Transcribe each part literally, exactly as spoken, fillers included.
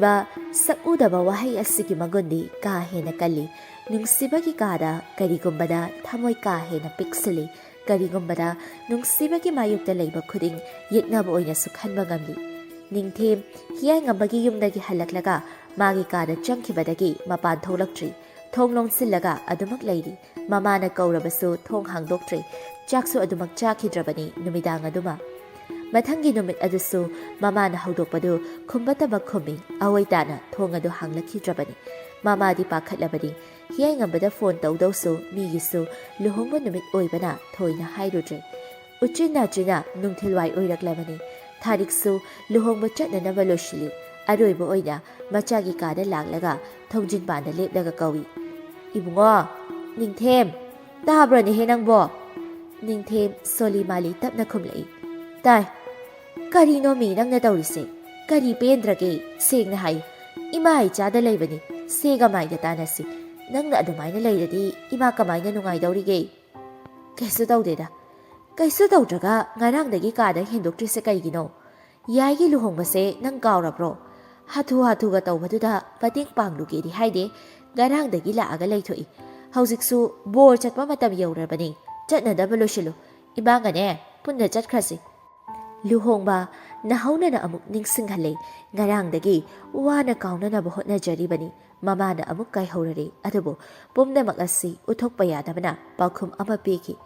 ꯁꯛꯎꯗꯕ ꯋꯥꯍꯩ ꯑꯁꯤꯒꯤ ꯃꯒꯨꯟꯗꯤ ꯀꯥ ꯍꯦꯟꯅ ꯀꯜꯂꯤ꯫ ꯅꯨꯡꯁꯤꯕꯒꯤ ꯀꯥꯗ ꯀꯔꯤꯒꯨꯝꯕꯗ ꯊꯃꯣꯏ ꯀꯥ ꯍꯦꯟꯅ ꯄꯤꯛꯁꯤꯜꯂꯤ꯫ ꯀꯔꯤꯒꯨꯝꯕꯗ ꯅꯨꯡꯁꯤꯕꯒꯤ ꯃꯥꯌꯣꯛꯇ ꯂꯩꯕ ꯈꯨꯗꯤꯡ ꯌꯦꯛꯅꯕ ꯑꯣꯏꯅꯁꯨ ꯈꯟꯕ ꯉꯝꯂꯤ꯫ ꯅꯤꯡꯊꯦꯝ ꯍꯤꯌꯥꯏꯉꯝꯕꯒꯤ ꯌꯨꯝꯗꯒꯤ ꯍꯜꯂꯛꯂꯒ ꯃꯥꯒꯤ ꯀꯥꯗ ꯆꯪꯈꯤꯕꯗꯒꯤ ꯃꯄꯥꯟ ꯊꯣꯛꯂꯛꯇ꯭ꯔꯤ꯫ ꯊꯣꯡ ꯂꯣꯟꯁꯤꯜꯂꯒ ꯑꯗꯨꯃꯛ ꯂꯩꯔꯤ꯫ ꯃꯃꯥꯅ ꯀꯧꯔꯕꯁꯨ ꯊꯣꯡ ꯍꯥꯡꯗꯣꯛꯇ꯭ꯔꯤ꯫ ꯆꯥꯛꯁꯨ ꯑꯗꯨꯃꯛ ꯆꯥꯈꯤꯗ꯭ꯔꯕꯅꯤ ꯅꯨꯃꯤꯗꯥꯡ ꯑꯗꯨꯃ꯫ ꯃꯊꯪꯒꯤ ꯅꯨꯃꯤꯠ ꯑꯗꯨꯁꯨ ꯃꯃꯥꯅ ꯍꯧꯗꯣꯛꯄꯗꯨ ꯈꯨꯝꯕꯇꯃꯛ ꯈꯨꯝꯃꯤ꯫ ꯑꯑꯣꯏ ꯇꯥꯅ ꯊꯣꯡ ꯑꯗꯨ ꯍꯥꯡꯂꯛꯈꯤꯗ꯭ꯔꯕꯅꯤ꯫ ꯃꯃꯥꯗꯤ ꯄꯥꯈꯠꯂꯕꯅꯤ꯫ ꯍꯤꯌꯥꯏꯉꯝꯕꯗ ꯐꯣꯟ ꯇꯧꯗꯧꯁꯨ ꯃꯤꯒꯤꯁꯨ ꯂꯨꯍꯣꯡꯕ ꯅꯨꯃꯤꯠ ꯑꯣꯏꯕꯅ ꯊꯣꯏꯅ ꯍꯥꯏꯔꯨꯗ꯭ꯔꯦ꯫ ꯎꯆꯤꯟ ꯅꯥꯆꯤꯟꯅ ꯅꯨꯡꯊꯤꯜꯋꯥꯏ ꯑꯣꯏꯔꯛꯂꯕꯅꯤ꯫ ꯊꯥꯔꯤꯛꯁꯨ ꯂꯨꯍꯣꯡꯕ ꯆꯠꯅꯅꯕ ꯂꯣꯏꯁꯤꯜꯂꯤ꯫ ꯑꯔꯣꯏꯕ ꯑꯣꯏꯅ ꯃꯆꯥꯒꯤ ꯀꯥꯗ ꯂꯥꯛꯂꯒ ꯊꯣꯡꯖꯤꯟꯄꯥꯟꯗ ꯂꯦꯞꯂꯒ ꯀꯧꯏ, "ꯏꯕꯨꯡꯉꯣ, ꯅꯤꯡꯊꯦꯝ, ꯇꯥꯕ꯭ꯔꯣꯅꯦꯍꯦ ꯅꯪꯕꯣ?" ꯅꯤꯡꯊꯦꯝ ꯁꯣꯂꯤ ꯃꯥꯂꯤ ꯇꯞꯅ ꯈꯨꯝꯂꯛꯏ, "ꯇꯥꯏ꯫ ꯀꯔꯤꯅꯣ ꯃꯤ ꯅꯪꯅ ꯇꯧꯔꯤꯁꯦ? ꯀꯔꯤ ꯄꯦꯟꯗ꯭ꯔꯒꯦ? ꯁꯦꯡꯅ ꯍꯥꯏꯌꯨ꯫ ꯏꯃꯥ ꯏꯆꯥꯗ ꯂꯩꯕꯅꯤ꯫ ꯁꯦꯒ ꯃꯥꯏꯒ ꯇꯥꯟꯅꯁꯤ꯫ ꯅꯪꯅ ꯑꯗꯨꯃꯥꯏꯅ ꯂꯩꯔꯗꯤ ꯏꯃꯥ ꯀꯃꯥꯏꯅ ꯅꯨꯡꯉꯥꯏꯗꯧꯔꯤꯒꯦ?" "ꯀꯩꯁꯨ ꯇꯧꯗꯦꯗ꯫ ꯀꯩꯁꯨ ꯇꯧꯗ꯭ꯔꯒ ꯉꯔꯥꯡꯗꯒꯤ ꯀꯥꯗ ꯍꯦꯟꯗꯣꯛꯇ꯭ꯔꯤꯁꯦ ꯀꯩꯒꯤꯅꯣ? ꯌꯥꯏꯒꯤ ꯂꯨꯍꯣꯡꯕꯁꯦ ꯅꯪ ꯀꯥꯎꯔꯕ꯭ꯔꯣ? ꯍꯥꯊꯨ ꯍꯥꯊꯨꯒ ꯇꯧꯕꯗꯨꯗ ꯃꯇꯦꯡ ꯄꯥꯡꯂꯨꯒꯦꯗꯤ ꯍꯥꯏꯗꯦ꯫ ꯉꯔꯥꯡꯗꯒꯤ ꯂꯥꯛꯑꯒ ꯂꯩꯊꯣꯛꯏ꯫ ꯍꯧꯖꯤꯛꯁꯨ ꯕꯣꯔ ꯆꯠꯄ ꯃꯇꯝ ꯌꯧꯔꯕꯅꯤ꯫ ꯆꯠꯅꯗꯕ ꯂꯣꯏꯁꯤꯜꯂꯨ꯫ ꯏꯃꯥꯒꯅꯦ ꯄꯨꯟꯅ ꯆꯠꯈ꯭ꯔꯁꯤ꯫" ꯂꯨꯍꯣꯡꯕ ꯅꯍꯧꯅꯅ ꯑꯃꯨꯛ ꯅꯤꯡꯁꯤꯡꯍꯜꯂꯦ꯫ ꯉꯔꯥꯡꯗꯒꯤ ꯋꯥꯅ ꯀꯥꯎꯅꯅꯕ ꯍꯣꯠꯅꯖꯔꯤꯕꯅꯤ꯫ ꯃꯃꯥꯅ ꯑꯃꯨꯛ ꯀꯥꯏꯍꯧꯔꯔꯦ꯫ ꯑꯗꯨꯕꯨ ꯄꯨꯝꯅꯃꯛ ꯑꯁꯤ ꯎꯠꯊꯣꯛꯄ ꯌꯥꯗꯕꯅ ꯄꯥꯎꯈꯨꯝ ꯑꯃ ꯄꯤꯈꯤ꯫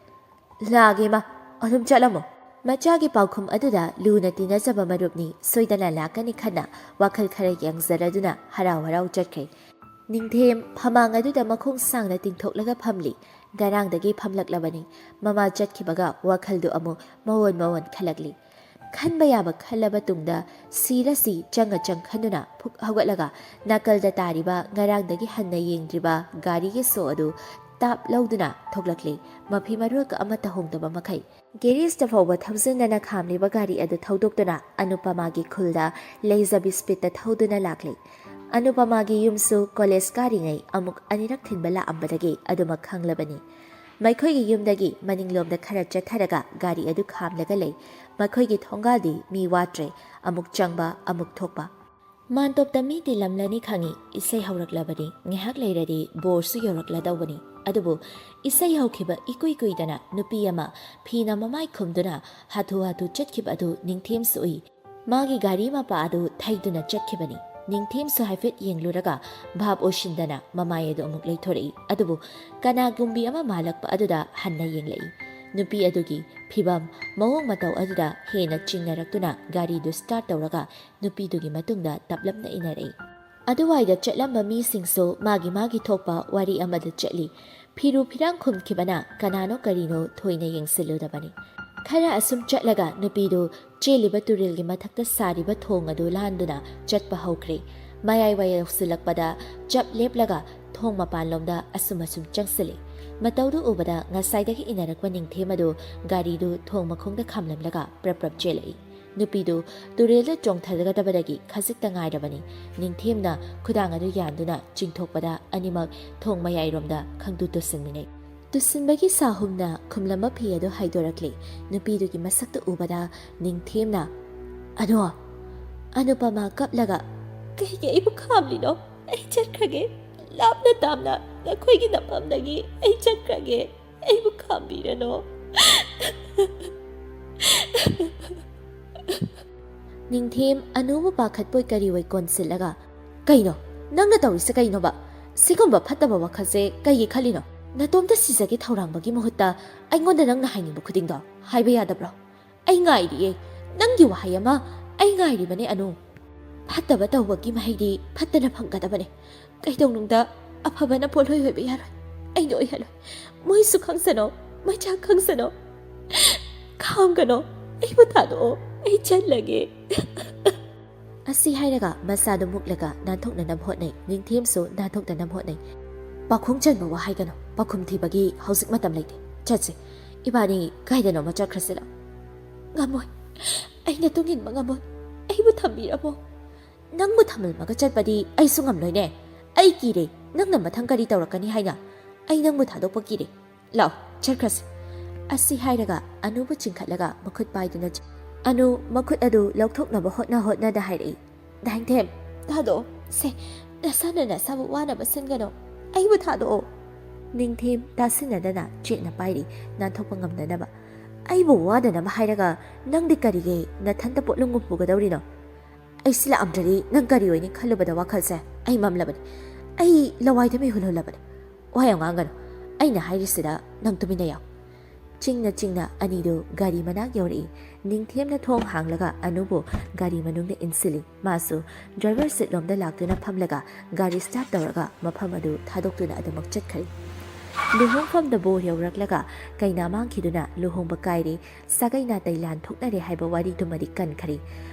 "ꯂꯥꯛꯑꯒꯦ ꯏꯃꯥ, ꯑꯗꯨꯝ ꯆꯠꯂꯝꯃꯣ꯫" ꯃꯆꯥꯒꯤ ꯄꯥꯎꯈꯨꯝ ꯑꯗꯨꯗ ꯂꯨꯅ ꯇꯤꯟꯅꯖꯕ ꯃꯔꯨꯞꯅꯤ, ꯁꯣꯏꯗꯅ ꯂꯥꯛꯀꯅꯤ ꯈꯟꯅ ꯋꯥꯈꯜ ꯈꯔ ꯌꯥꯡꯖꯔꯗꯨꯅ ꯍꯔꯥꯎ ꯍꯔꯥꯎ ꯆꯠꯈ꯭ꯔꯦ꯫ ꯅꯤꯡꯊꯦꯝ ꯐꯃꯥꯡ ꯑꯗꯨꯗ ꯃꯈꯣꯡ ꯁꯥꯡꯅ ꯇꯤꯡꯊꯣꯛꯂꯒ ꯐꯝꯂꯤ꯫ ꯉꯔꯥꯡꯗꯒꯤ ꯐꯝꯂꯛꯂꯕꯅꯤ꯫ ꯃꯃꯥ ꯆꯠꯈꯤꯕꯒ ꯋꯥꯈꯜꯗꯨ ꯑꯃꯨꯛ ꯃꯑꯣꯟ ꯃꯑꯣꯟ ꯈꯜꯂꯛꯂꯤ꯫ ꯈꯟꯕ ꯌꯥꯕ ꯈꯜꯂꯕ ꯇꯨꯡꯗ ꯁꯤꯔꯁꯤ ꯆꯪꯉ ꯆꯪꯈꯟꯗꯨꯅ ꯐꯨꯛ ꯍꯧꯒꯠꯂꯒ ꯅꯥꯀꯜꯗ ꯇꯥꯔꯤꯕ ꯉꯔꯥꯡꯗꯒꯤ ꯍꯟꯅ ꯌꯦꯡꯗ꯭ꯔꯤꯕ ꯒꯥꯔꯤꯒꯤ ꯁꯣ ꯑꯗꯨ ꯇꯥꯞ ꯂꯧꯗꯨꯅ ꯊꯣꯛꯂꯛꯂꯤ꯫ ꯃꯐꯤ ꯃꯔꯣꯜꯒ ꯑꯃꯠꯇ ꯍꯣꯡꯗꯕ ꯃꯈꯩ꯫ ꯒꯦꯔꯦꯖꯇ ꯐꯥꯎꯕ ꯊꯧꯖꯤꯟꯗꯅ ꯈꯥꯝꯂꯤꯕ ꯒꯥꯔꯤ ꯑꯗꯨ ꯊꯧꯗꯣꯛꯇꯨꯅ ꯑꯅꯨꯄꯃꯥꯒꯤ ꯈꯨꯜꯗ ꯂꯩꯖꯕꯤ ꯁ꯭ꯄꯤꯠꯇ ꯊꯧꯗꯨꯅ ꯂꯥꯛꯂꯤ꯫ ꯑꯅꯨꯄꯃꯥꯒꯤ ꯌꯨꯝꯁꯨ ꯀꯣꯂꯦꯖ ꯀꯥꯔꯤꯉꯩ ꯑꯃꯨꯛ ꯑꯅꯤꯔꯛ ꯊꯤꯟꯕ ꯂꯥꯛꯑꯝꯕꯗꯒꯤ ꯑꯗꯨꯃꯛ ꯈꯪꯂꯕꯅꯤ꯫ ꯃꯈꯣꯏꯒꯤ ꯌꯨꯝꯗꯒꯤ ꯃꯅꯤꯡꯂꯣꯝꯗ ꯈꯔ ꯆꯠꯊꯔꯒ ꯒꯥꯔꯤ ꯑꯗꯨ ꯈꯥꯝꯂꯒ ꯂꯩ꯫ ꯃꯈꯣꯏꯒꯤ ꯊꯣꯡꯒꯥꯜꯗꯤ ꯃꯤ ꯋꯥꯠꯇ꯭ꯔꯦ, ꯑꯃꯨꯛ ꯆꯪꯕ, ꯑꯃꯨꯛ ꯊꯣꯛꯄ꯫ ꯃꯥꯟꯇꯣꯞꯇ ꯃꯤ ꯇꯤꯜꯂꯝꯂꯅꯤ ꯈꯪꯏ, ꯏꯁꯩ ꯍꯧꯔꯛꯂꯕꯅꯤ꯫ ꯉꯥꯏꯍꯥꯛ ꯂꯩꯔꯗꯤ ꯕꯣꯔꯁꯨ ꯌꯧꯔꯛꯂꯗꯧꯕꯅꯤ꯫ ꯑꯗꯨꯕꯨ ꯏꯁꯩ ꯍꯧꯈꯤꯕ ꯏꯀꯨꯏ ꯀꯨꯏꯗꯅ ꯅꯨꯄꯤ ꯑꯃ ꯐꯤꯅ ꯃꯃꯥꯏ ꯈꯨꯝꯗꯨꯅ ꯍꯥꯊꯨ ꯍꯥꯊꯨ ꯆꯠꯈꯤꯕ ꯑꯗꯨ ꯅꯤꯡꯊꯦꯝꯁꯨ ꯎꯏ꯫ ꯃꯥꯒꯤ ꯒꯥꯔꯤ ꯃꯄꯥ ꯑꯗꯨ ꯊꯩꯗꯨꯅ ꯆꯠꯈꯤꯕꯅꯤ꯫ ꯅꯤꯡꯊꯦꯝꯁꯨ ꯍꯥꯏꯐꯦꯠ ꯌꯦꯡꯂꯨꯔꯒ ꯚꯥꯞ ꯑꯣꯏꯁꯤꯟꯗꯅ ꯃꯃꯥꯏ ꯑꯗꯨ ꯑꯃꯨꯛ ꯂꯩꯊꯣꯔꯛꯏ꯫ ꯑꯗꯨꯕꯨ ꯀꯅꯥꯒꯨꯝꯕꯤ ꯑꯃ ꯃꯥꯜꯂꯛꯄ ꯑꯗꯨꯗ ꯍꯟꯅ ꯌꯦꯡꯂꯛꯏ꯫ ꯅꯨꯄꯤ ꯑꯗꯨꯒꯤ ꯐꯤꯕꯝ, ꯃꯑꯣꯡ ꯃꯇꯧ ꯑꯗꯨꯗ ꯍꯦꯟꯅ ꯆꯤꯡꯅꯔꯛꯇꯨꯅ ꯒꯥꯔꯤꯗꯨ ꯁ꯭ꯇꯥꯔꯠ ꯇꯧꯔꯒ ꯅꯨꯄꯤꯗꯨꯒꯤ ꯃꯇꯨꯡꯗ ꯇꯞꯂꯞꯅ ꯏꯟꯅꯔꯛꯏ꯫ ꯑꯗꯨꯋꯥꯏꯗ ꯆꯠꯂꯝꯕ ꯃꯤꯁꯤꯡꯁꯨ ꯃꯥꯒꯤ ꯃꯥꯒꯤ ꯊꯣꯛꯄ ꯋꯥꯔꯤ ꯑꯃꯗ ꯆꯠꯂꯤ꯫ ꯐꯤꯔꯨ ꯐꯤꯔꯥꯡ ꯈꯨꯝꯈꯤꯕꯅ ꯀꯅꯥꯅꯣ ꯀꯔꯤꯅꯣ ꯊꯣꯏꯅ ꯌꯦꯡꯁꯤꯜꯂꯨꯗꯕꯅꯤ꯫ ꯈꯔ ꯑꯁꯨꯝ ꯆꯠꯂꯒ ꯅꯨꯄꯤꯗꯨ ꯆꯦꯜꯂꯤꯕ ꯇꯨꯔꯦꯜꯒꯤ ꯃꯊꯛꯇ ꯁꯥꯔꯤꯕ ꯊꯣꯡ ꯑꯗꯨ ꯂꯥꯟꯗꯨꯅ ꯆꯠꯄ ꯍꯧꯈ꯭ꯔꯦ꯫ ꯃꯌꯥꯏ ꯋꯥꯏ ꯌꯧꯁꯤꯜꯂꯛꯄꯗ ꯆꯞ ꯂꯦꯞꯂꯒ ꯊꯣꯡ ꯃꯄꯥꯟꯂꯣꯝꯗ ꯑꯁꯨꯝ ꯑꯁꯨꯝ ꯆꯪꯁꯤꯜꯂꯤ꯫ ꯃꯇꯧꯗꯨ ꯎꯕꯗ ꯉꯁꯥꯏꯗꯒꯤ ꯏꯟꯅꯔꯛꯄ ꯅꯤꯡꯊꯦꯝ ꯑꯗꯨ ꯒꯥꯔꯤꯗꯨ ꯊꯣꯡ ꯃꯈꯣꯡꯗ ꯈꯥꯝꯂꯝꯂꯒ ꯄ꯭ꯔꯞ ꯄ꯭ꯔꯞ ꯆꯦꯜꯂꯛꯏ꯫ ꯅꯨꯄꯤꯗꯨ ꯇꯨꯔꯦꯜꯗ ꯆꯣꯡꯊꯒꯗꯕꯗꯒꯤ ꯈꯖꯤꯛꯇ ꯉꯥꯏꯔꯕꯅꯤ꯫ ꯅꯤꯡꯊꯦꯝꯅ ꯈꯨꯗꯥꯡ ꯑꯗꯨ ꯌꯥꯟꯗꯨꯅ ꯆꯤꯡꯊꯣꯛꯄꯗ ꯑꯅꯤꯃꯛ ꯊꯣꯡ ꯃꯌꯥꯏꯔꯣꯝꯗ ꯈꯪꯇꯨ ꯇꯨꯁꯤꯟꯃꯤꯟꯅꯩ꯫ ꯇꯨꯁꯤꯟꯕꯒꯤ ꯁꯥꯍꯨꯝꯅ ꯈꯨꯝꯂꯝꯕ ꯐꯤ ꯑꯗꯨ ꯍꯥꯏꯗꯣꯔꯛꯂꯤ꯫ ꯅꯨꯄꯤꯗꯨꯒꯤ ꯃꯁꯛꯇꯨ ꯎꯕꯗ ꯅꯤꯡꯊꯦꯝꯅ, "ꯑꯗꯣ!" ꯑꯅꯨꯄꯃꯥ ꯀꯞꯂꯒ, "ꯀꯩꯒꯤ ꯑꯩꯕꯨ ꯈꯥꯝꯂꯤꯅꯣ? ꯑꯩ ꯆꯠꯈ꯭ꯔꯒꯦ꯫ ꯂꯥꯞꯅ ꯇꯥꯝꯅ ꯅꯈꯣꯏꯒꯤ ꯅꯐꯝꯗꯒꯤ ꯑꯩ ꯆꯠꯈ꯭ꯔꯒꯦ꯫ ꯑꯩꯕꯨ ꯈꯥꯝꯕꯤꯔꯅꯣ꯫" ꯅꯤꯡꯊꯦꯝ ꯑꯅꯨꯕꯨ ꯄꯥꯈꯠꯄꯣꯏ ꯀꯔꯤꯑꯣꯏ ꯀꯣꯟꯁꯤꯜꯂꯒ, "ꯀꯩꯅꯣ? ꯅꯪꯅ ꯇꯧꯔꯤꯁꯦ ꯀꯩꯅꯣꯕ? ꯁꯤꯒꯨꯝꯕ ꯐꯠꯇꯕ ꯋꯥꯈꯜꯁꯦ ꯀꯩꯒꯤ ꯈꯜꯂꯤꯅꯣ? ꯅꯇꯣꯝꯇ ꯁꯤꯖꯒꯦ ꯊꯧꯔꯥꯡꯕꯒꯤ ꯃꯍꯨꯠꯇ ꯑꯩꯉꯣꯟꯗ ꯅꯪꯅ ꯍꯥꯏꯅꯤꯡꯕ ꯈꯨꯗꯤꯡꯗꯣ ꯍꯥꯏꯕ ꯌꯥꯗꯕ꯭ꯔꯣ? ꯑꯩ ꯉꯥꯏꯔꯤꯌꯦ꯫ ꯅꯪꯒꯤ ꯋꯥꯍꯩ ꯑꯃ ꯑꯩ ꯉꯥꯏꯔꯤꯕꯅꯦ, ꯑꯅꯨ꯫ ꯐꯠꯇꯕ ꯇꯧꯕꯒꯤ ꯃꯍꯩꯗꯤ ꯐꯠꯇꯅ ꯐꯪꯒꯗꯕꯅꯦ꯫ ꯀꯩꯗꯧꯅꯨꯡꯗ ꯑꯐꯕꯅ ꯄꯣꯠꯂꯣꯏ ꯑꯣꯏꯕ ꯌꯥꯔꯣꯏ꯫ ꯑꯩꯅ ꯑꯣꯏꯍꯜꯂꯣꯏ꯫ ꯃꯣꯏꯁꯨ ꯈꯪꯁꯅꯣ, ꯃꯆꯥ ꯈꯪꯁꯅꯣ꯫ ꯈꯥꯝꯒꯅꯣ, ꯑꯩꯕꯨ ꯊꯥꯗꯣꯛꯑꯣ, ꯑꯩ ꯆꯠꯂꯒꯦ꯫" ꯑꯁꯤ ꯍꯥꯏꯔꯒ ꯃꯆꯥꯗꯨ ꯃꯨꯛꯂꯒ ꯅꯥꯟꯊꯣꯛꯅꯅꯕ ꯍꯣꯠꯅꯩ꯫ ꯅꯤꯡꯊꯦꯝꯁꯨ ꯅꯥꯟꯊꯣꯛꯇꯅꯕ ꯍꯣꯠꯅꯩ꯫ "ꯄꯥꯈꯣꯡ ꯆꯟꯕ ꯋꯥ ꯍꯥꯏꯒꯅꯨ, ꯄꯥꯈꯨꯝ ꯊꯤꯕꯒꯤ ꯍꯧꯖꯤꯛ ꯃꯇꯝ ꯂꯩꯇꯦ꯫ ꯆꯠꯁꯤ, ꯏꯕꯥꯅꯤ ꯀꯥꯏꯗꯅꯣꯃ ꯆꯠꯈ꯭ꯔꯁꯤꯔ꯫" "ꯉꯝꯃꯣꯏ, ꯑꯩꯅ ꯇꯨꯡ ꯏꯟꯕ ꯉꯝꯃꯣꯏ꯫ ꯑꯩꯕꯨ ꯊꯝꯕꯤꯔꯝꯃꯣ꯫" "ꯅꯪꯕꯨ ꯊꯝꯂꯝꯃꯒ ꯆꯠꯄꯗꯤ ꯑꯩꯁꯨ ꯉꯝꯂꯣꯏꯅꯦ꯫ ꯑꯩ ꯀꯤꯔꯦ, ꯅꯪꯅ ꯃꯊꯪ ꯀꯔꯤ ꯇꯧꯔꯛꯀꯅꯤ ꯍꯥꯏꯅ꯫ ꯑꯩ ꯅꯪꯕꯨ ꯊꯥꯗꯣꯛꯄ ꯀꯤꯔꯦ꯫ ꯂꯥꯛꯑꯣ, ꯆꯠꯈ꯭ꯔꯁꯤ꯫" ꯑꯁꯤ ꯍꯥꯏꯔꯒ ꯑꯅꯨꯕꯨ ꯆꯤꯡꯈꯠꯂꯒ ꯃꯈꯨꯠ ꯄꯥꯏꯗꯨꯅ ꯆ-, ꯑꯅꯨ ꯃꯈꯨꯠ ꯑꯗꯨ ꯂꯧꯊꯣꯛꯅꯕ ꯍꯣꯠꯅ ꯍꯣꯠꯅꯗ ꯍꯥꯏꯔꯛꯏ, ꯅꯤꯡꯊꯦꯝ, ꯊꯥꯗꯣꯛꯑꯣ꯫ ꯁꯦ, ꯅꯁꯥꯅ ꯅꯁꯥꯕꯨ ꯋꯥꯅꯕ ꯁꯤꯟꯒꯅꯨ꯫ ꯑꯩꯕꯨ ꯊꯥꯗꯣꯛꯑꯣ꯫ ꯅꯤꯡꯊꯦꯝ ꯇꯥꯁꯤꯟꯅꯗꯅ ꯆꯦꯠꯅ ꯄꯥꯏꯔꯤ, ꯅꯥꯟꯊꯣꯛꯄ ꯉꯝꯗꯅꯕ꯫ ꯑꯩꯕꯨ ꯋꯥꯗꯅꯕ ꯍꯥꯏꯔꯒ ꯅꯪꯗꯤ ꯀꯔꯤꯒꯤ ꯅꯊꯟꯇ ꯄꯣꯠꯂꯨꯝꯒꯨꯝ ꯄꯨꯒꯗꯧꯔꯤꯅꯣ? ꯑꯩ ꯁꯤꯜꯂꯛꯑꯝꯗ꯭ꯔꯗꯤ ꯅꯪ ꯀꯔꯤ ꯑꯣꯏꯅꯤ ꯈꯜꯂꯨꯕꯗ ꯋꯥꯈꯜꯁꯦ ꯑꯩ ꯃꯝꯂꯕꯅꯤ꯫ ꯑꯩ ꯂꯋꯥꯏꯗ ꯃꯤꯍꯨꯜ ꯍꯨꯜꯂꯕꯅꯤ꯫ ꯋꯥ ꯌꯥꯝ ꯉꯥꯡꯒꯅꯨ꯫ ꯑꯩꯅ ꯍꯥꯏꯔꯤꯁꯤꯗ ꯅꯪ ꯇꯨꯃꯤꯟꯅ ꯌꯥꯎ꯫ ꯆꯤꯡꯅ ꯆꯤꯡꯅ ꯑꯅꯤꯗꯨ ꯒꯥꯔꯤ ꯃꯅꯥꯛ ꯌꯧꯔꯛꯏ꯫ ꯅꯤꯡꯊꯦꯝꯅ ꯊꯣꯡ ꯍꯥꯡꯂꯒ ꯑꯅꯨꯕꯨ ꯒꯥꯔꯤ ꯃꯅꯨꯡꯗ ꯏꯟꯁꯤꯜꯂꯤ꯫ ꯃꯥꯁꯨ ꯗ꯭ꯔꯥꯏꯚꯔ ꯁꯤꯠꯂꯣꯝꯗ ꯂꯥꯛꯇꯨꯅ ꯐꯝꯂꯒ ꯒꯥꯔꯤ ꯁ꯭ꯇꯥꯔꯠ ꯇꯧꯔꯒ ꯃꯐꯝ ꯑꯗꯨ ꯊꯥꯗꯣꯛꯇꯨꯅ ꯑꯗꯨꯃꯛ ꯆꯠꯈ꯭ꯔꯦ꯫ ꯂꯨꯍꯣꯡꯐꯝꯗ ꯕꯣꯔ ꯌꯧꯔꯛꯂꯒ ꯀꯩꯅꯥ ꯃꯥꯡꯈꯤꯗꯨꯅ ꯂꯨꯍꯣꯡꯕ ꯀꯥꯏꯔꯦ, ꯁꯥꯒꯩ ꯅꯥꯇꯩ ꯂꯥꯟ ꯊꯣꯛꯅꯔꯦ ꯍꯥꯏꯕ ꯋꯥꯔꯤꯗꯨꯃꯗꯤ ꯀꯟꯈ꯭ꯔꯦ꯫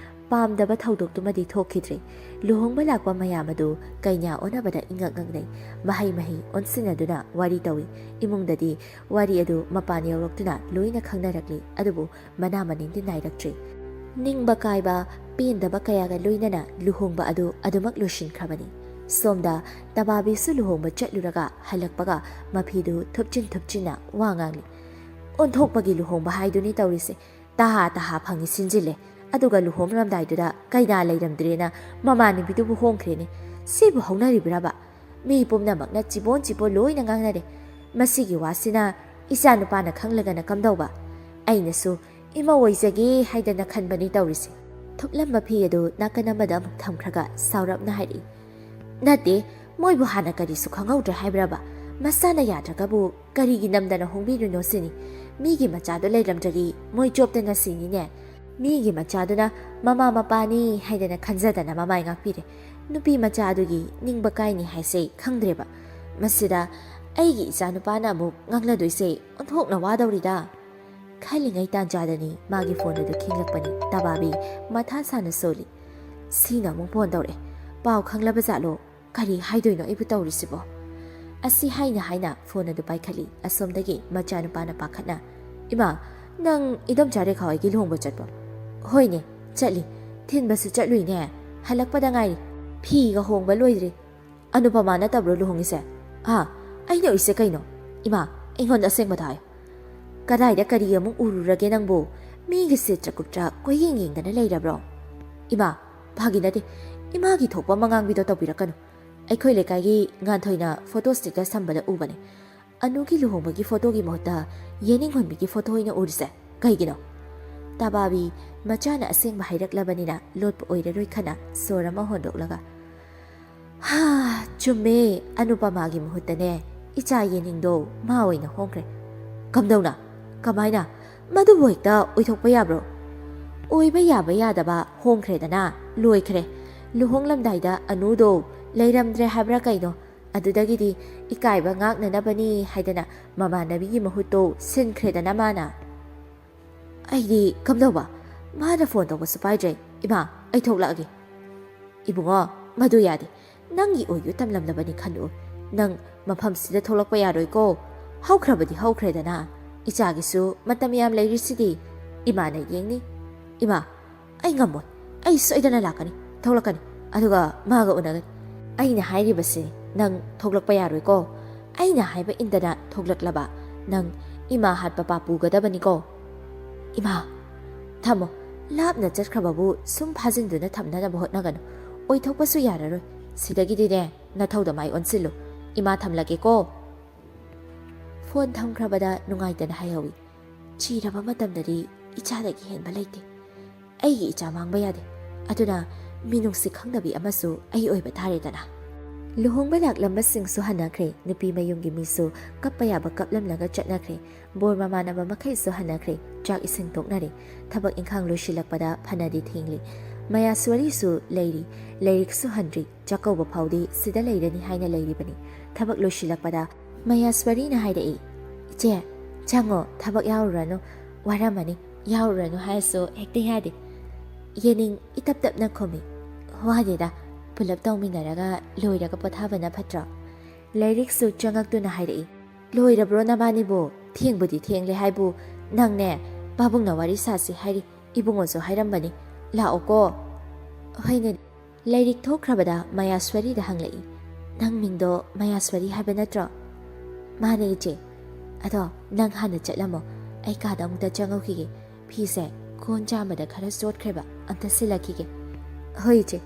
ꯄꯥꯝꯗꯕ ꯊꯧꯗꯣꯛꯇꯨꯃꯗꯤ ꯊꯣꯛꯈꯤꯗ꯭ꯔꯦ꯫ ꯂꯨꯍꯣꯡꯕ ꯂꯥꯛꯄ ꯃꯌꯥꯝ ꯑꯗꯨ ꯀꯩꯅꯥ ꯑꯣꯟꯅꯕꯗ ꯏꯉꯛ ꯉꯛꯅꯩ꯫ ꯃꯍꯩ ꯃꯍꯩ ꯑꯣꯟꯁꯤꯟꯅꯗꯨꯅ ꯋꯥꯔꯤ ꯇꯧꯏ꯫ ꯏꯃꯨꯡꯗꯗꯤ ꯋꯥꯔꯤ ꯑꯗꯨ ꯃꯄꯥꯟ ꯌꯧꯔꯛꯇꯨꯅ ꯂꯣꯏꯅ ꯈꯪꯅꯔꯛꯂꯤ꯫ ꯑꯗꯨꯕꯨ ꯃꯅꯥ ꯃꯅꯤꯟꯗꯤ ꯅꯥꯏꯔꯛꯇ꯭ꯔꯤ꯫ ꯅꯤꯡꯕ ꯀꯥꯏꯕ, ꯄꯦꯟꯗꯕ ꯀꯌꯥꯒ ꯂꯣꯏꯅꯅ ꯂꯨꯍꯣꯡꯕ ꯑꯗꯨ ꯑꯗꯨꯃꯛ ꯂꯣꯏꯁꯤꯟꯈ꯭ꯔꯕꯅꯤ꯫ ꯁꯣꯝꯗ ꯇꯕꯥꯕꯤꯁꯨ ꯂꯨꯍꯣꯡꯕ ꯆꯠꯂꯨꯔꯒ ꯍꯜꯂꯛꯄꯒ ꯃꯐꯤꯗꯨ ꯊꯨꯞꯆꯤꯟ ꯊꯨꯞꯆꯤꯟꯅ ꯋꯥ ꯉꯥꯡꯂꯤ꯫ ꯑꯣꯟꯊꯣꯛꯄꯒꯤ ꯂꯨꯍꯣꯡꯕ ꯍꯥꯏꯗꯨꯅꯤ ꯇꯧꯔꯤꯁꯦ꯫ ꯇꯍꯥ ꯇꯍꯥ ꯐꯪꯉꯤ ꯁꯤꯟꯖꯤꯜꯂꯦ꯫ ꯑꯗꯨꯒ ꯂꯨꯍꯣꯡꯂꯝꯗꯥꯏꯗꯨꯗ ꯀꯩꯅꯥ ꯂꯩꯔꯝꯗ꯭ꯔꯦꯅ ꯃꯃꯥꯟꯅꯕꯤꯗꯨꯕꯨ ꯍꯣꯡꯈ꯭ꯔꯦꯅꯦ꯫ ꯁꯤꯕꯨ ꯍꯧꯅꯔꯤꯕ꯭ꯔꯕ? ꯃꯤ ꯄꯨꯝꯅꯃꯛꯅ ꯆꯤꯕꯣꯟ ꯆꯤꯕꯣꯟ ꯂꯣꯏꯅ ꯉꯥꯡꯅꯔꯦ꯫ ꯃꯁꯤꯒꯤ ꯋꯥꯁꯤꯅ ꯏꯆꯥ ꯅꯨꯄꯥꯅ ꯈꯪꯂꯒꯅ ꯀꯝꯗꯧꯕ? ꯑꯩꯅꯁꯨ ꯏꯃꯧ ꯑꯣꯏꯖꯒꯦ ꯍꯥꯏꯗꯅ ꯈꯟꯕꯅꯤ ꯇꯧꯔꯤꯁꯦ꯫ ꯊꯨꯞꯂꯝꯕ ꯐꯤ ꯑꯗꯨ ꯅꯥꯀꯟ ꯑꯃꯗ ꯑꯃꯨꯛ ꯊꯝꯈ꯭ꯔꯒ ꯁꯥꯎꯔꯞꯅ ꯍꯥꯏꯔꯛꯏ, "ꯅꯠꯇꯦ, ꯃꯣꯏꯕꯨ ꯍꯥꯟꯅ ꯀꯔꯤꯁꯨ ꯈꯪꯍꯧꯗ꯭ꯔꯦ ꯍꯥꯏꯕ꯭ꯔꯕ? ꯃꯁꯥꯅ ꯌꯥꯗ꯭ꯔꯒꯕꯨ ꯀꯔꯤꯒꯤ ꯅꯝꯗꯅ ꯍꯣꯡꯕꯤꯔꯤꯅꯣ ꯁꯤꯅꯤ꯫ ꯃꯤꯒꯤ ꯃꯆꯥꯗꯣ ꯂꯩꯔꯝꯗ꯭ꯔꯗꯤ ꯃꯣꯏ ꯆꯣꯞꯇꯅ ꯁꯤꯅꯤꯅꯦ꯫ ꯃꯤꯒꯤ ꯃꯆꯥꯗꯨꯅ ꯃꯃꯥ ꯃꯄꯥꯅꯤ ꯍꯥꯏꯗꯅ ꯈꯟꯖꯗꯅ ꯃꯃꯥꯏ ꯉꯥꯛꯄꯤꯔꯦ꯫ ꯅꯨꯄꯤ ꯃꯆꯥ ꯑꯗꯨꯒꯤ ꯅꯤꯡꯕ ꯀꯥꯏꯅꯤ ꯍꯥꯏꯁꯦ ꯈꯪꯗ꯭ꯔꯦꯕ꯫ ꯃꯁꯤꯗ ꯑꯩꯒꯤ ꯏꯆꯥ ꯅꯨꯄꯥꯅ ꯑꯃꯨꯛ ꯉꯥꯡꯅꯗꯣꯏꯁꯦ ꯑꯣꯟꯊꯣꯛꯅ ꯋꯥꯗꯧꯔꯤꯗ"꯫ ꯈꯜꯂꯤꯉꯩ ꯇꯥꯟꯖꯥꯗꯅꯤ ꯃꯥꯒꯤ ꯐꯣꯟ ꯑꯗꯨ ꯈꯤꯡꯂꯛꯄꯅꯤ꯫ ꯇꯕꯥꯕꯤ ꯃꯊꯥ ꯁꯥꯅ ꯁꯣꯜꯂꯤ꯫ "ꯁꯤꯅ ꯑꯃꯨꯛ ꯐꯣꯟ ꯇꯧꯔꯛꯑꯦ꯫ ꯄꯥꯎ ꯈꯪꯂꯕ ꯖꯥꯠꯂꯣ? ꯀꯔꯤ ꯍꯥꯏꯗꯣꯏꯅꯣ ꯑꯩꯕꯨ ꯇꯧꯔꯤꯁꯤꯕꯣ?" ꯑꯁꯤ ꯍꯥꯏꯅ ꯍꯥꯏꯅ ꯐꯣꯟ ꯑꯗꯨ ꯄꯥꯏꯈꯠꯂꯤ꯫ ꯑꯁꯣꯝꯗꯒꯤ ꯃꯆꯥꯅꯨꯄꯥꯅ ꯄꯥꯈꯠꯅ, "ꯏꯃꯥ, ꯅꯪ ꯏꯗꯣꯝꯆꯥ ꯔꯦꯈꯥ ꯍꯣꯏꯒꯤ ꯂꯨꯍꯣꯡꯕ ꯆꯠꯄ꯭ꯔꯣ?" "ꯍꯣꯏꯅꯦ, ꯆꯠꯂꯤ꯫ ꯊꯤꯟꯕꯁꯨ ꯆꯠꯂꯨꯏꯅꯦ꯫ ꯍꯜꯂꯛꯄꯗ ꯉꯥꯏꯔꯤ꯫ ꯐꯤꯒ ꯍꯣꯡꯕ ꯂꯣꯏꯗ꯭ꯔꯤ꯫ ꯑꯅꯨꯄꯃꯥ ꯅꯠꯇꯕ꯭ꯔꯣ ꯂꯨꯍꯣꯡꯉꯤꯁꯦ?" "ꯑꯥ, ꯑꯩꯅꯦ ꯑꯣꯏꯁꯦ ꯀꯩꯅꯣ?" "ꯏꯃꯥ, ꯑꯩꯉꯣꯟꯗ ꯑꯁꯦꯡꯕꯗꯣ ꯍꯥꯏꯌꯨ꯫ ꯀꯗꯥꯏꯗ ꯀꯔꯤ ꯑꯃꯨꯛ ꯎꯔꯨꯔꯒꯦ ꯅꯪꯕꯨ? ꯃꯤꯒꯤ ꯁꯤꯠꯇ꯭ꯔ ꯀꯨꯞꯇ꯭ꯔ ꯀꯣꯏꯌꯦꯡ ꯌꯦꯡꯗꯅ ꯂꯩꯔꯕ꯭ꯔꯣ?" "ꯏꯃꯥ, ꯐꯥꯒꯤ ꯅꯠꯇꯦ, ꯏꯃꯥꯒꯤ ꯊꯣꯛꯄ ꯃꯉꯥꯡꯕꯤꯗꯣ ꯇꯧꯕꯤꯔꯛꯀꯅꯨ꯫ ꯑꯩꯈꯣꯏ ꯂꯩꯀꯥꯏꯒꯤ ꯉꯥꯟꯊꯣꯏꯅ ꯐꯣꯇꯣ ꯁ꯭ꯇꯦꯇꯁ ꯊꯝꯕꯗ ꯎꯕꯅꯦ꯫ ꯑꯅꯨꯒꯤ ꯂꯨꯍꯣꯡꯕꯒꯤ ꯐꯣꯇꯣꯒꯤ ꯃꯍꯨꯠꯇ ꯌꯦꯅꯤꯡꯍꯣꯟꯕꯤꯒꯤ ꯐꯣꯇꯣ ꯑꯣꯏꯅ ꯎꯔꯤꯁꯦ ꯀꯩꯒꯤꯅꯣ? ꯇꯥꯕꯥꯕꯤ ꯃꯆꯥꯅ ꯑꯁꯦꯡꯕ ꯍꯥꯏꯔꯛꯂꯕꯅꯤꯅ ꯂꯣꯠꯄ ꯑꯣꯏꯔꯔꯣꯏ ꯈꯅ ꯁꯣꯔ ꯑꯃ ꯍꯣꯟꯗꯣꯛꯂꯒ, "ꯍꯥ, ꯆꯨꯝꯃꯦ, ꯑꯅꯨꯄꯃꯥꯒꯤ ꯃꯍꯨꯠꯇꯅꯦ ꯏꯆꯥ ꯌꯦꯅꯤꯡꯗꯣ ꯃꯥ ꯑꯣꯏꯅ ꯍꯣꯡꯈ꯭ꯔꯦ꯫" "ꯀꯝꯗꯧꯅ? ꯀꯃꯥꯏꯅ? ꯃꯗꯨꯕꯨ ꯍꯦꯛꯇ ꯑꯣꯏꯊꯣꯛꯄ ꯌꯥꯕ꯭ꯔꯣ?" "ꯑꯣꯏꯕ ꯌꯥꯕ ꯌꯥꯗꯕ ꯍꯣꯡꯈ꯭ꯔꯦꯗꯅ, ꯂꯣꯏꯈ꯭ꯔꯦ꯫ ꯂꯨꯍꯣꯡꯂꯝꯗꯥꯏꯗ ꯑꯅꯨꯗꯣ ꯂꯩꯔꯝꯗ꯭ꯔꯦ ꯍꯥꯏꯕ꯭ꯔꯥ ꯀꯩꯅꯣ, ꯑꯗꯨꯗꯒꯤꯗꯤ ꯏꯀꯥꯏꯕ ꯉꯥꯛꯅꯅꯕꯅꯤ ꯍꯥꯏꯗꯅ ꯃꯃꯥꯟꯅꯕꯤꯒꯤ ꯃꯍꯨꯠꯇꯣ ꯁꯤꯟꯈ꯭ꯔꯦꯗꯅ ꯃꯥꯅ꯫" "ꯑꯩꯗꯤ ꯀꯝꯗꯧꯕ? ꯃꯥꯅ ꯐꯣꯟ ꯇꯧꯕꯁꯨ ꯄꯥꯏꯗ꯭ꯔꯦ꯫ ꯏꯃꯥ, ꯑꯩ ꯊꯣꯛꯂꯛꯑꯒꯦ꯫" "ꯏꯕꯨꯡꯉꯣ, ꯃꯗꯨ ꯌꯥꯗꯦ꯫ ꯅꯪꯒꯤ ꯑꯣꯏꯌꯨ ꯇꯝꯂꯝꯂꯕꯅꯤ ꯈꯜꯂꯨ꯫ ꯅꯪ ꯃꯐꯝꯁꯤꯗ ꯊꯣꯛꯂꯛꯄ ꯌꯥꯔꯣꯏꯀꯣ꯫ ꯍꯧꯈ꯭ꯔꯕꯗꯤ ꯍꯧꯈ꯭ꯔꯦꯗꯅ꯫ ꯏꯆꯥꯒꯤꯁꯨ ꯃꯇꯝ ꯌꯥꯝ ꯂꯩꯔꯤꯁꯤꯗꯤ꯫ ꯏꯃꯥꯅ ꯌꯦꯡꯅꯤ꯫" "ꯏꯃꯥ, ꯑꯩ ꯉꯝꯃꯣꯏ꯫ ꯑꯩ ꯁꯣꯏꯗꯅ ꯂꯥꯛꯀꯅꯤ, ꯊꯣꯛꯂꯛꯀꯅꯤ꯫ ꯑꯗꯨꯒ ꯃꯥꯒ ꯎꯅꯒꯅꯤ꯫ ꯑꯩꯅ ꯍꯥꯏꯔꯤꯕꯁꯤ ꯅꯪ ꯊꯣꯛꯂꯛꯄ ꯌꯥꯔꯣꯏꯀꯣ꯫ ꯑꯩꯅ ꯍꯥꯏꯕ ꯏꯟꯗꯅ ꯊꯣꯛꯂꯛꯂꯕ ꯅꯪ ꯏꯃꯥ ꯍꯥꯠꯄ ꯄꯥꯞ ꯄꯨꯒꯗꯕꯅꯤꯀꯣ꯫" "ꯏꯃꯥ, ꯊꯝꯃꯣ꯫ ꯂꯥꯞꯅ ꯆꯠꯈ꯭ꯔꯕꯕꯨ ꯁꯨꯝ ꯐꯥꯖꯤꯟꯗꯨꯅ ꯊꯝꯅꯅꯕ ꯍꯣꯠꯅꯒꯅꯨ꯫ ꯑꯣꯏꯊꯣꯛꯄꯁꯨ ꯌꯥꯔꯔꯣꯏ꯫ ꯁꯤꯗꯒꯤꯗꯤꯅꯦ ꯅꯊꯧꯗ ꯃꯥꯏ ꯑꯣꯟꯁꯤꯜꯂꯨ꯫ ꯏꯃꯥ, ꯊꯝꯂꯒꯦꯀꯣ꯫" ꯐꯣꯟ ꯊꯝꯈ꯭ꯔꯕꯗ ꯅꯨꯡꯉꯥꯏꯇꯅ ꯍꯥꯏꯍꯧꯏ, "ꯆꯤꯔꯕ ꯃꯇꯝꯗꯗꯤ ꯏꯆꯥꯗꯒꯤ ꯍꯦꯟꯕ ꯂꯩꯇꯦ꯫ ꯑꯩꯒꯤ ꯏꯆꯥ ꯃꯥꯡꯕ ꯌꯥꯗꯦ꯫ ꯑꯗꯨꯅ ꯃꯤꯅꯨꯡꯁꯤ ꯈꯪꯗꯕꯤ ꯑꯃꯁꯨ ꯑꯩ ꯑꯣꯏꯕ ꯇꯥꯔꯦꯗꯅ꯫" ꯂꯨꯍꯣꯡꯕ ꯂꯥꯛꯂꯝꯕꯁꯤꯡꯁꯨ ꯍꯟꯅꯈ꯭ꯔꯦ꯫ ꯅꯨꯄꯤ ꯃꯌꯨꯝꯒꯤ ꯃꯤꯁꯨ ꯀꯞꯄ ꯌꯥꯕ ꯀꯞꯂꯝꯂꯒ ꯆꯠꯅꯈ꯭ꯔꯦ꯫ ꯕꯣꯔ ꯃꯃꯥꯟꯅꯕ ꯃꯈꯩꯁꯨ ꯍꯟꯅꯈ꯭ꯔꯦ꯫ ꯆꯥꯛ ꯏꯁꯤꯡ ꯇꯣꯛꯅꯔꯦ꯫ ꯊꯕꯛ ꯏꯪꯈꯥꯡ ꯂꯣꯏꯁꯤꯜꯂꯛꯄꯗ ꯐꯅꯗꯤ ꯊꯦꯡꯂꯤ꯫ ꯃꯌꯥꯁ꯭ꯋꯔꯤꯁꯨ ꯂꯩꯔꯤ꯫ ꯂꯥꯏꯔꯤꯛꯁꯨ ꯍꯟꯗ꯭ꯔꯤ꯫ ꯆꯥꯛꯀꯧꯕ ꯐꯥꯎꯗꯤ ꯁꯤꯗ ꯂꯩꯔꯅꯤ ꯍꯥꯏꯅ ꯂꯩꯔꯤꯕꯅꯤ꯫ ꯊꯕꯛ ꯂꯣꯏꯁꯤꯜꯂꯛꯄꯗ ꯃꯌꯥꯁ꯭ꯋꯔꯤꯅ ꯍꯥꯏꯔꯛꯏ, "ꯏꯆꯦ, ꯆꯪꯉꯣ, ꯊꯕꯛ ꯌꯥꯎꯔꯨꯔꯅꯨ, ꯋꯥꯔꯝꯃꯅꯤ꯫" "ꯌꯥꯎꯔꯨꯔꯅꯨ" ꯍꯥꯏꯔꯁꯨ ꯍꯦꯛꯇ ꯌꯥꯗꯦ꯫ ꯌꯦꯅꯤꯡ ꯏꯇꯞ ꯇꯞꯅ ꯈꯨꯝꯃꯤ, "ꯋꯥꯗꯦꯗ, ꯄꯨꯂꯞ ꯇꯧꯃꯤꯟꯅꯔꯒ ꯂꯣꯏꯔꯒ ꯄꯣꯊꯥꯕꯅ ꯐꯠꯇ꯭ꯔꯣ?" ꯂꯥꯏꯔꯤꯛꯁꯨ ꯆꯪꯉꯛꯇꯨꯅ ꯍꯥꯏꯔꯛꯏ, "ꯂꯣꯏꯔꯕ꯭ꯔꯣ ꯅꯕꯥꯅꯤꯕꯨ? ꯊꯦꯡꯕꯨꯗꯤ ꯊꯦꯡꯂꯦ ꯍꯥꯏꯕꯨ ꯅꯪꯅꯦ, ꯄꯥꯕꯨꯡꯅ ꯋꯥꯔꯤ ꯁꯥꯁꯤ ꯍꯥꯏꯔꯤ, ꯏꯕꯨꯡꯉꯣꯁꯨ ꯍꯥꯏꯔꯝꯕꯅꯤ, ꯂꯥꯛꯑꯣꯀꯣ꯫" "ꯍꯣꯏꯅꯦ꯫" ꯂꯥꯏꯔꯤꯛ ꯊꯣꯛꯈ꯭ꯔꯕꯗ ꯃꯌꯥꯁ꯭ꯋꯔꯤꯗ ꯍꯪꯂꯛꯏ, "ꯅꯪ ꯃꯤꯡꯗꯣ ꯃꯌꯥꯁ꯭ꯋꯔꯤ ꯍꯥꯏꯕ ꯅꯠꯇ꯭ꯔꯣ?" "ꯃꯥꯅꯦ ꯏꯆꯦ꯫ ꯑꯗꯣ ꯅꯪ ꯍꯥꯟꯅ ꯆꯠꯂꯝꯃꯣ, ꯑꯩ ꯀꯥꯗ ꯑꯃꯨꯛꯇ ꯆꯪꯍꯧꯈꯤꯒꯦ꯫ ꯐꯤꯁꯦ ꯀꯣꯟ ꯆꯥꯝꯕꯗ ꯈꯔ ꯆꯣꯠꯈ꯭ꯔꯦꯕ, ꯑꯝꯇ ꯁꯤꯜꯂꯛꯈꯤꯒꯦ꯫" ꯍꯣꯏ ꯏꯆꯦ꯫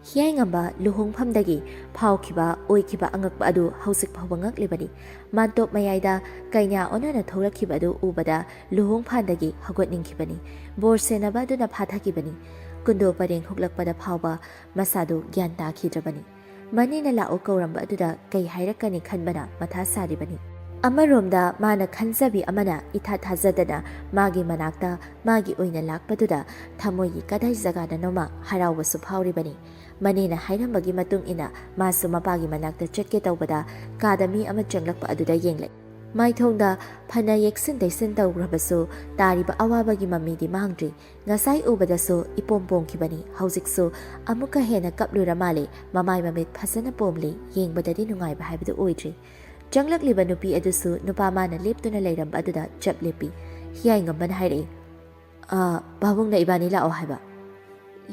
ꯍꯤꯌꯥꯏꯉꯝꯕ ꯂꯨꯍꯣꯡꯐꯝꯗꯒꯤ ꯐꯥꯎꯈꯤꯕ ꯑꯣꯏꯈꯤꯕ ꯑꯉꯛꯄ ꯑꯗꯨ ꯍꯧꯖꯤꯛ ꯐꯥꯎꯕ ꯉꯛꯂꯤꯕꯅꯤ꯫ ꯃꯥꯟꯇꯣꯞ ꯃꯌꯥꯏꯗ ꯀꯩꯅꯥ ꯑꯣꯟꯅꯅ ꯊꯣꯛꯂꯛꯈꯤꯕ ꯑꯗꯨ ꯎꯕꯗ ꯂꯨꯍꯣꯡꯐꯥꯟꯗꯒꯤ ꯍꯧꯒꯠꯅꯤꯡꯈꯤꯕꯅꯤ꯫ ꯕꯣꯔ ꯁꯦꯟꯅꯕ ꯑꯗꯨꯅ ꯐꯥꯊꯈꯤꯕꯅꯤ꯫ ꯀꯨꯟꯗꯣ ꯄꯔꯦꯡ ꯍꯨꯛꯂꯛꯄꯗ ꯐꯥꯎꯕ ꯃꯁꯥꯗꯨ ꯒ꯭ꯌꯥꯟ ꯇꯥꯈꯤꯗ꯭ꯔꯕꯅꯤ꯫ ꯃꯅꯦꯅ ꯂꯥꯛꯑꯣ ꯀꯧꯔꯝꯕ ꯑꯗꯨꯗ ꯀꯩ ꯍꯥꯏꯔꯛꯀꯅꯤ ꯈꯟꯕꯅ ꯃꯊꯥ ꯁꯥꯔꯤꯕꯅꯤ꯫ ꯑꯃꯔꯣꯝꯗ ꯃꯥꯅ ꯈꯟꯖꯕꯤ ꯑꯃꯅ ꯏꯊꯥ ꯊꯥꯖꯗꯅ ꯃꯥꯒꯤ ꯃꯅꯥꯛꯇ ꯃꯥꯒꯤ ꯑꯣꯏꯅ ꯂꯥꯛꯄꯗꯨꯗ ꯊꯃꯣꯏꯒꯤ ꯀꯗꯥꯏ ꯖꯒꯥꯗꯅꯣꯃ ꯍꯔꯥꯎꯕꯁꯨ ꯐꯥꯎꯔꯤꯕꯅꯤ꯫ ꯃꯅꯦꯅ ꯍꯥꯏꯔꯝꯕꯒꯤ ꯃꯇꯨꯡ ꯏꯟꯅ ꯃꯥꯁꯨ ꯃꯄꯥꯒꯤ ꯃꯅꯥꯛꯇ ꯆꯠꯀꯦ ꯇꯧꯕꯗ ꯀꯥꯗ ꯃꯤ ꯑꯃ ꯆꯪꯂꯛꯄ ꯑꯗꯨꯗ ꯌꯦꯡꯂꯛꯏ꯫ ꯃꯥꯏꯊꯣꯡꯗ ꯐꯅ ꯌꯦꯛꯁꯤꯟ ꯇꯩꯁꯤꯟ ꯇꯧꯈ꯭ꯔꯕꯁꯨ ꯇꯥꯔꯤꯕ ꯑꯋꯥꯕꯒꯤ ꯃꯃꯤꯗꯤ ꯃꯥꯡꯗ꯭ꯔꯤ꯫ ꯉꯁꯥꯏ ꯎꯕꯗꯁꯨ ꯏꯄꯣꯝ ꯄꯣꯝꯈꯤꯕꯅꯤ, ꯍꯧꯖꯤꯛꯁꯨ ꯑꯃꯨꯛꯀ ꯍꯦꯟꯅ ꯀꯞꯂꯨꯔ ꯃꯥꯜꯂꯦ꯫ ꯃꯃꯥꯏ ꯃꯃꯤꯠ ꯐꯖꯅ ꯄꯣꯝꯂꯤ, ꯌꯦꯡꯕꯗꯗꯤ ꯅꯨꯡꯉꯥꯏꯕ ꯍꯥꯏꯕꯗꯨ ꯑꯣꯏꯗ꯭ꯔꯤ꯫ ꯆꯪꯂꯛꯂꯤꯕ ꯅꯨꯄꯤ ꯑꯗꯨꯁꯨ ꯅꯨꯄꯥ ꯃꯥꯅ ꯂꯦꯞꯇꯨꯅ ꯂꯩꯔꯝꯕ ꯑꯗꯨꯗ ꯆꯞ ꯂꯦꯞꯄꯤ꯫ ꯍꯤꯌꯥꯏꯉꯝꯕꯅ ꯍꯥꯏꯔꯛꯏ, "ꯑ, ꯄꯥꯕꯨꯡꯅ ꯏꯕꯥꯅꯤ ꯂꯥꯛꯑꯣ ꯍꯥꯏꯕ?"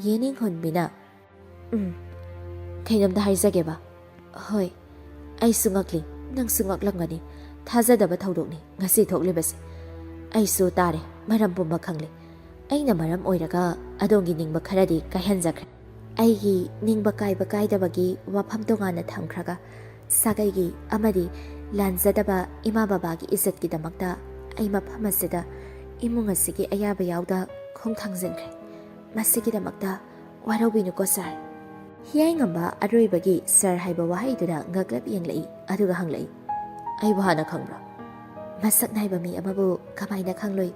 ꯌꯦꯅꯤꯡꯍꯨꯟꯕꯤꯅ, "ꯎꯝ, ꯀꯩꯅꯣꯝꯇ ꯍꯥꯏꯖꯒꯦꯕ?" "ꯍꯣꯏ, ꯑꯩꯁꯨ ꯉꯛꯂꯤ, ꯅꯪꯁꯨ ꯉꯛꯂꯝꯒꯅꯤ꯫ ꯊꯥꯖꯗꯕ ꯊꯧꯗꯣꯛꯅꯤ ꯉꯁꯤ ꯊꯣꯛꯂꯤꯕꯁꯦ꯫ ꯑꯩꯁꯨ ꯇꯥꯔꯦ, ꯃꯔꯝ ꯄꯨꯝꯕ ꯈꯪꯂꯦ꯫ ꯑꯩꯅ ꯃꯔꯝ ꯑꯣꯏꯔꯒ ꯑꯗꯣꯝꯒꯤ ꯅꯤꯡꯕ ꯈꯔꯗꯤ ꯀꯥꯏꯍꯟꯖꯈ꯭ꯔꯦ꯫ ꯑꯩꯒꯤ ꯅꯤꯡꯕ ꯀꯥꯏꯕ ꯀꯥꯏꯗꯕꯒꯤ ꯋꯥꯐꯝ ꯇꯣꯉꯥꯟꯅ ꯊꯝꯈ꯭ꯔꯒ, ꯁꯥꯒꯩꯒꯤ ꯑꯃꯗꯤ ꯂꯥꯟꯖꯗꯕ ꯏꯃꯥ ꯕꯕꯥꯒꯤ ꯏꯖꯠꯀꯤꯗꯃꯛꯇ ꯑꯩ ꯃꯐꯝ ꯑꯁꯤꯗ ꯏꯃꯨꯡ ꯑꯁꯤꯒꯤ ꯑꯌꯥꯕ ꯌꯥꯎꯗ ꯈꯣꯡ ꯊꯥꯡꯖꯤꯟꯈ꯭ꯔꯦ꯫ ꯃꯁꯤꯒꯤꯗꯃꯛꯇ ꯋꯥꯔꯧꯕꯤꯅꯨꯀꯣ ꯁꯥꯔ꯫" ꯍꯤꯌꯥꯏꯉꯝꯕ ꯑꯔꯣꯏꯕꯒꯤ "ꯁꯥꯔ" ꯍꯥꯏꯕ ꯋꯥꯍꯩꯗꯨꯗ ꯉꯛꯂꯞ ꯌꯦꯡꯂꯛꯏ, ꯑꯗꯨꯒ ꯍꯪꯂꯛꯏ, "ꯑꯩꯕꯨ ꯍꯥꯟꯅ ꯈꯪꯕ꯭ꯔꯥ?" "ꯃꯁꯛ ꯅꯥꯏꯕ ꯃꯤ ꯑꯃꯕꯨ ꯀꯃꯥꯏꯅ ꯈꯪꯂꯣꯏ?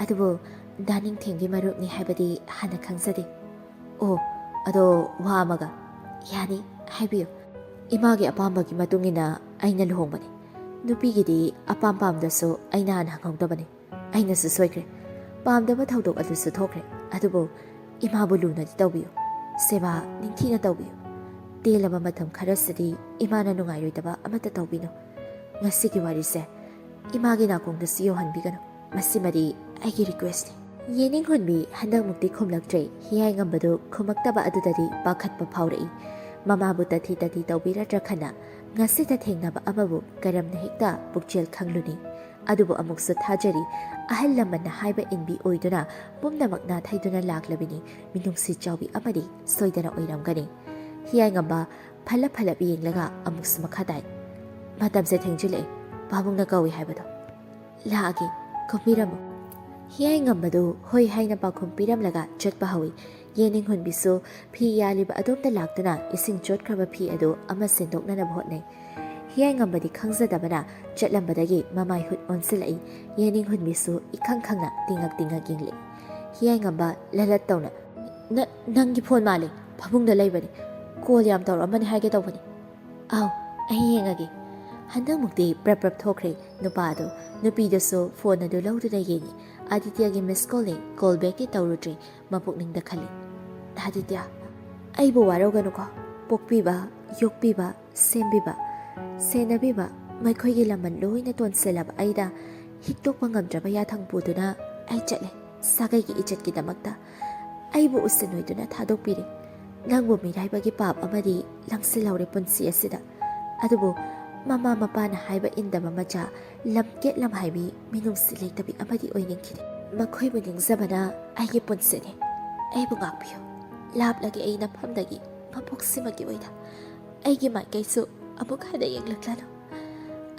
ꯑꯗꯨꯕꯨ ꯗꯥ ꯅꯤꯡꯊꯦꯝꯒꯤ ꯃꯔꯨꯞꯅꯤ ꯍꯥꯏꯕꯗꯤ ꯍꯥꯟꯅ ꯈꯪꯖꯗꯦ꯫" "ꯑꯣ, ꯑꯗꯣ ꯋꯥ ꯑꯃꯒ꯫" "ꯌꯥꯅꯤ, ꯍꯥꯏꯕꯤꯌꯨ꯫" "ꯏꯃꯥꯒꯤ ꯑꯄꯥꯝꯕꯒꯤ ꯃꯇꯨꯡ ꯏꯟꯅ ꯑꯩꯅ ꯂꯨꯍꯣꯡꯕꯅꯤ꯫ ꯅꯨꯄꯤꯒꯤꯗꯤ ꯑꯄꯥꯝ ꯄꯥꯝꯗꯁꯨ ꯑꯩꯅ ꯍꯥꯟꯅ ꯍꯪꯍꯧꯗꯕꯅꯤ꯫ ꯑꯩꯅꯁꯨ ꯁꯣꯏꯈ꯭ꯔꯦ꯫ ꯄꯥꯝꯗꯕ ꯊꯧꯗꯣꯛ ꯑꯗꯨꯁꯨ ꯊꯣꯛꯈ꯭ꯔꯦ꯫ ꯑꯗꯨꯕꯨ ꯏꯃꯥꯕꯨ ꯂꯨꯅꯗꯤ ꯇꯧꯕꯤꯌꯨ꯫ ꯁꯦꯕꯥ ꯅꯤꯡꯊꯤꯅ ꯇꯧꯕꯤꯌꯨ꯫ ꯇꯦꯜꯂꯕ ꯃꯇꯝ ꯈꯔꯁꯤꯗꯤ ꯏꯃꯥꯅ ꯅꯨꯡꯉꯥꯏꯔꯣꯏꯗꯕ ꯑꯃꯠꯇ ꯇꯧꯕꯤꯅꯨ꯫ ꯉꯁꯤꯒꯤ ꯋꯥꯔꯤꯁꯦ ꯏꯃꯥꯒꯤ ꯅꯥꯀꯣꯡꯗꯁꯨ ꯌꯧꯍꯟꯕꯤꯒꯅꯨ꯫ ꯃꯁꯤꯃꯗꯤ ꯑꯩꯒꯤ ꯔꯤꯀ꯭ꯋꯦꯁꯅꯤ꯫" ꯌꯦꯅꯤꯡꯍꯨꯟꯕꯤ ꯍꯟꯗꯛꯃꯨꯛꯇꯤ ꯈꯨꯝꯂꯛꯇ꯭ꯔꯦ꯫ ꯍꯤꯌꯥꯏꯉꯝꯕꯗꯨ ꯈꯨꯝꯃꯛꯇꯕ ꯑꯗꯨꯗꯗꯤ ꯄꯥꯈꯠꯄ ꯐꯥꯎꯔꯛꯏ꯫ ꯃꯃꯥꯕꯨ ꯇꯊꯤ ꯇꯊꯤ ꯇꯧꯕꯤꯔꯗ꯭ꯔꯥ ꯈꯟꯅ ꯉꯁꯤꯗ ꯊꯦꯡꯅꯕ ꯑꯃꯕꯨ ꯀꯔꯝꯅ ꯍꯦꯛꯇ ꯄꯨꯛꯆꯦꯜ ꯈꯪꯂꯨꯅꯤ? ꯑꯗꯨꯕꯨ ꯑꯃꯨꯛꯁꯨ ꯊꯥꯖꯔꯤ, ꯑꯍꯜ ꯂꯃꯟꯅ ꯍꯥꯏꯕ ꯏꯟꯕꯤ ꯑꯣꯏꯗꯨꯅ ꯄꯨꯝꯅꯃꯛ ꯅꯥꯊꯩꯗꯨꯅ ꯂꯥꯛꯂꯕꯅꯤ꯫ ꯃꯤꯅꯨꯡꯁꯤ ꯆꯥꯎꯕꯤ ꯑꯃꯗꯤ ꯁꯣꯏꯗꯅ ꯑꯣꯏꯔꯝꯒꯅꯤ꯫ ꯍꯤꯌꯥꯏꯉꯝꯕ ꯐꯂꯞ ꯐꯂꯞ ꯌꯦꯡꯂꯒ ꯑꯃꯨꯛꯁꯨ ꯃꯈꯥ ꯇꯥꯏ꯫ "ꯃꯇꯝꯁꯦ ꯊꯦꯡꯖꯤꯜꯂꯛꯑꯦ, ꯄꯥꯕꯨꯡꯅ ꯀꯧꯏ ꯍꯥꯏꯕꯗꯣ꯫ ꯂꯥꯛꯑꯒꯦ, ꯀꯨꯝꯕꯤꯔꯝꯃꯨ꯫" ꯍꯤꯌꯥꯏꯉꯝꯕꯗꯨ ꯍꯣꯏ ꯍꯥꯏꯅ ꯄꯥꯎꯈꯨꯝ ꯄꯤꯔꯝꯂꯒ ꯆꯠꯄ ꯍꯧꯏ꯫ ꯌꯦꯅꯤꯡꯍꯨꯟꯕꯤꯁꯨ ꯐꯤ ꯌꯥꯜꯂꯤꯕ ꯑꯗꯣꯝꯗ ꯂꯥꯛꯇꯨꯅ ꯏꯁꯤꯡ ꯆꯣꯠꯈ꯭ꯔꯕ ꯐꯤ ꯑꯗꯨ ꯑꯃ ꯁꯤꯟꯗꯣꯛꯅꯅꯕ ꯍꯣꯠꯅꯩ꯫ ꯍꯤꯌꯥꯏꯉꯝꯕꯗꯤ ꯈꯪꯖꯗꯕꯅ ꯆꯠꯂꯝꯕꯗꯒꯤ ꯃꯃꯥꯏ ꯍꯨꯠ ꯑꯣꯟꯁꯤꯜꯂꯛꯏ꯫ ꯌꯦꯅꯤꯡꯍꯨꯟꯕꯤꯁꯨ ꯏꯈꯪ ꯈꯪꯅ ꯇꯤꯡꯉꯛ ꯇꯤꯡꯉꯛ ꯌꯦꯡꯂꯛꯏ꯫ ꯍꯤꯌꯥꯏꯉꯝꯕ ꯂꯂꯠ ꯇꯧꯅ, "ꯅ-, ꯅꯪꯒꯤ ꯐꯣꯟ ꯃꯥꯜꯂꯤ, ꯐꯃꯨꯡꯗ ꯂꯩꯕꯅꯤ, ꯀꯣꯜ ꯌꯥꯝ ꯇꯧꯔꯛꯑꯝꯕꯅꯤ ꯍꯥꯏꯒꯦ ꯇꯧꯕꯅꯤ꯫" "ꯑꯥꯎ, ꯑꯩ ꯌꯦꯡꯉꯒꯦ꯫" ꯍꯟꯗꯛꯃꯨꯛꯇꯤ ꯄ꯭ꯔꯞ ꯄ꯭ꯔꯞ ꯊꯣꯛꯈ꯭ꯔꯦ ꯅꯨꯄꯥꯗꯨ꯫ ꯅꯨꯄꯤꯗꯨꯁꯨ ꯐꯣꯟ ꯑꯗꯨ ꯂꯧꯗꯨꯅ ꯌꯦꯡꯉꯤ꯫ "ꯑꯥꯗꯤꯇ꯭ꯌꯒꯤ ꯃꯤꯁ ꯀꯣꯜꯅꯤ, ꯀꯣꯜ ꯕꯦꯛꯇꯤ ꯇꯧꯔꯨꯗ꯭ꯔꯤ", ꯃꯄꯨꯛꯅꯤꯡꯗ ꯈꯜꯂꯤ꯫ "ꯑꯥꯗꯤꯇ꯭ꯌ, ꯑꯩꯕꯨ ꯋꯥꯔꯧꯒꯅꯨꯀꯣ꯫ ꯄꯣꯛꯄꯤꯕ, ꯌꯣꯛꯄꯤꯕ, ꯁꯦꯝꯕꯤꯕ, ꯁꯦꯟꯅꯕꯤꯕ, ꯃꯈꯣꯏꯒꯤ ꯂꯃꯟ ꯂꯣꯏꯅ ꯇꯣꯟꯁꯤꯜꯂꯕ ꯑꯩꯗ ꯍꯤꯛꯇꯣꯛꯄ ꯉꯝꯗ꯭ꯔꯕ ꯌꯥꯊꯪ ꯄꯨꯗꯨꯅ ꯑꯩ ꯆꯠꯂꯦ, ꯁꯥꯒꯩꯒꯤ ꯏꯖꯠꯀꯤꯗꯃꯛꯇ꯫ ꯑꯩꯕꯨ ꯎꯁꯤꯟ ꯑꯣꯏꯗꯨꯅ ꯊꯥꯗꯣꯛꯄꯤꯔꯦ꯫ ꯅꯪꯕꯨ ꯃꯤꯔꯥꯏꯕꯒꯤ ꯄꯥꯞ ꯑꯃꯗꯤ ꯂꯪꯁꯤꯜꯍꯧꯔꯦ ꯄꯨꯟꯁꯤ ꯑꯁꯤꯗ꯫ ꯑꯗꯨꯕꯨ ꯃꯃꯥ ꯃꯄꯥꯅ ꯍꯥꯏꯕ ꯏꯟꯗꯕ ꯃꯆꯥ, ꯂꯝꯀꯦꯠ ꯂꯝꯍꯥꯏꯕꯤ, ꯃꯤꯅꯨꯡꯁꯤ ꯂꯩꯇꯕꯤ ꯑꯃꯗꯤ ꯑꯣꯏꯅꯤꯡꯈꯤꯗꯦ꯫ ꯃꯈꯣꯏꯕꯨ ꯅꯤꯡꯖꯕꯅ ꯑꯩꯒꯤ ꯄꯨꯟꯁꯤꯅꯤ꯫ ꯑꯩꯕꯨ ꯉꯥꯛꯄꯤꯌꯨ꯫ ꯂꯥꯞꯂꯒꯦ ꯑꯩ ꯅꯐꯝꯗꯒꯤ, ꯃꯄꯣꯛꯁꯤꯃꯒꯤ ꯑꯣꯏꯅ꯫ ꯑꯩꯒꯤ ꯃꯥꯏꯀꯩꯁꯨ ꯑꯃꯨꯛ ꯍꯟꯅ ꯌꯦꯡꯂꯛꯂꯅꯨ꯫"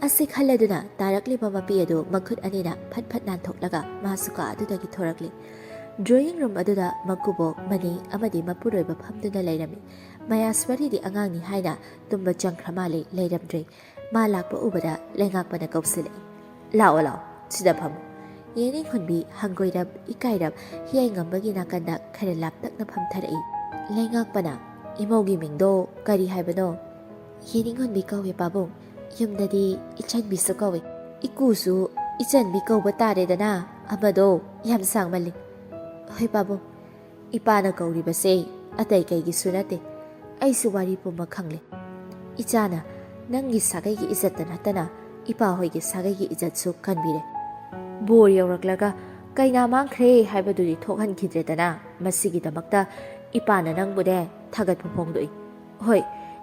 ꯑꯁꯤ ꯈꯜꯂꯗꯨꯅ ꯇꯥꯔꯛꯂꯤꯕ ꯃꯄꯤ ꯑꯗꯨ ꯃꯈꯨꯠ ꯑꯅꯤꯅ ꯐꯠ ꯐꯠ ꯅꯥꯟꯊꯣꯛꯂꯒ ꯃꯥꯁꯨ ꯀꯥ ꯑꯗꯨꯗꯒꯤ ꯊꯣꯔꯛꯂꯤ꯫ ꯗ꯭ꯔꯣꯌꯤꯡ ꯔꯨꯝ ꯑꯗꯨꯗ ꯃꯀꯨꯕꯣꯛ, ꯃꯅꯦ ꯑꯃꯗꯤ ꯃꯄꯨꯔꯣꯏꯕ ꯐꯝꯗꯨꯅ ꯂꯩꯔꯝꯃꯤ꯫ ꯃꯌꯥꯁ꯭ꯋꯔꯤꯗꯤ ꯑꯉꯥꯡꯅꯤ ꯍꯥꯏꯅ ꯇꯨꯝꯕ ꯆꯪꯈ꯭ꯔ ꯃꯥꯜꯂꯦ, ꯂꯩꯔꯝꯗ꯭ꯔꯦ꯫ ꯃꯥ ꯂꯥꯛꯄ ꯎꯕꯗ ꯂꯩꯉꯥꯛꯄꯅ ꯀꯧꯁꯤꯜꯂꯛꯏ꯫ "ꯂꯥꯛꯑꯣ, ꯂꯥꯛꯑꯣ, ꯁꯤꯗ ꯐꯝꯃꯨ꯫" ꯌꯦꯅꯤꯡꯍꯨꯟꯕꯤ ꯍꯪꯒꯣꯏꯔꯞ ꯏꯀꯥꯏꯔꯞ ꯍꯤꯌꯥꯏꯉꯝꯕꯒꯤ ꯅꯥꯀꯟꯗ ꯈꯔ ꯂꯥꯞꯇꯛꯅ ꯐꯝꯊꯔꯛꯏ꯫ ꯂꯩꯉꯥꯛꯄꯅ, "ꯏꯃꯧꯒꯤ ꯃꯤꯡꯗꯣ ꯀꯔꯤ ꯍꯥꯏꯕꯅꯣ?" "ꯌꯦꯅꯤꯡꯍꯨꯟꯕꯤ ꯀꯧꯏ ꯄꯥꯕꯨꯡ꯫ ꯌꯨꯝꯗꯗꯤ ꯏꯆꯟꯕꯤꯁꯨ ꯀꯧꯏ꯫ ꯏꯀꯨꯁꯨ ꯏꯆꯟꯕꯤ ꯀꯧꯕ ꯇꯥꯔꯦꯗꯅ, ꯑꯃꯗꯣ ꯌꯥꯝ ꯁꯥꯡꯃꯜꯂꯤ꯫" "ꯍꯣꯏ ꯄꯥꯕꯨꯡ, ꯏꯄꯥꯅ ꯀꯧꯔꯤꯕꯁꯦ ꯑꯇꯩ ꯀꯩꯒꯤꯁꯨ ꯅꯠꯇꯦ꯫ ꯑꯩꯁꯨ ꯋꯥꯔꯤ ꯄꯨꯝꯕ ꯈꯪꯂꯦ꯫ ꯏꯆꯥꯅ ꯅꯪꯒꯤ ꯁꯥꯒꯩꯒꯤ ꯏꯖꯠꯇ ꯅꯠꯇꯅ ꯏꯄꯥ ꯍꯣꯏꯒꯤ ꯁꯥꯒꯩꯒꯤ ꯏꯖꯠꯁꯨ ꯀꯟꯕꯤꯔꯦ꯫ ꯕꯣꯔ ꯌꯧꯔꯛꯂꯒ ꯀꯩꯅꯥ ꯃꯥꯡꯈ꯭ꯔꯦ ꯍꯥꯏꯕꯗꯨꯗꯤ ꯊꯣꯛꯍꯟꯈꯤꯗ꯭ꯔꯦꯗꯅ, ꯃꯁꯤꯒꯤꯗꯃꯛꯇ ꯏꯄꯥꯅ ꯅꯪꯕꯨꯅꯦ ꯊꯥꯒꯠꯄ ꯐꯣꯡꯗꯣꯛꯏ꯫ ꯍꯣꯏ,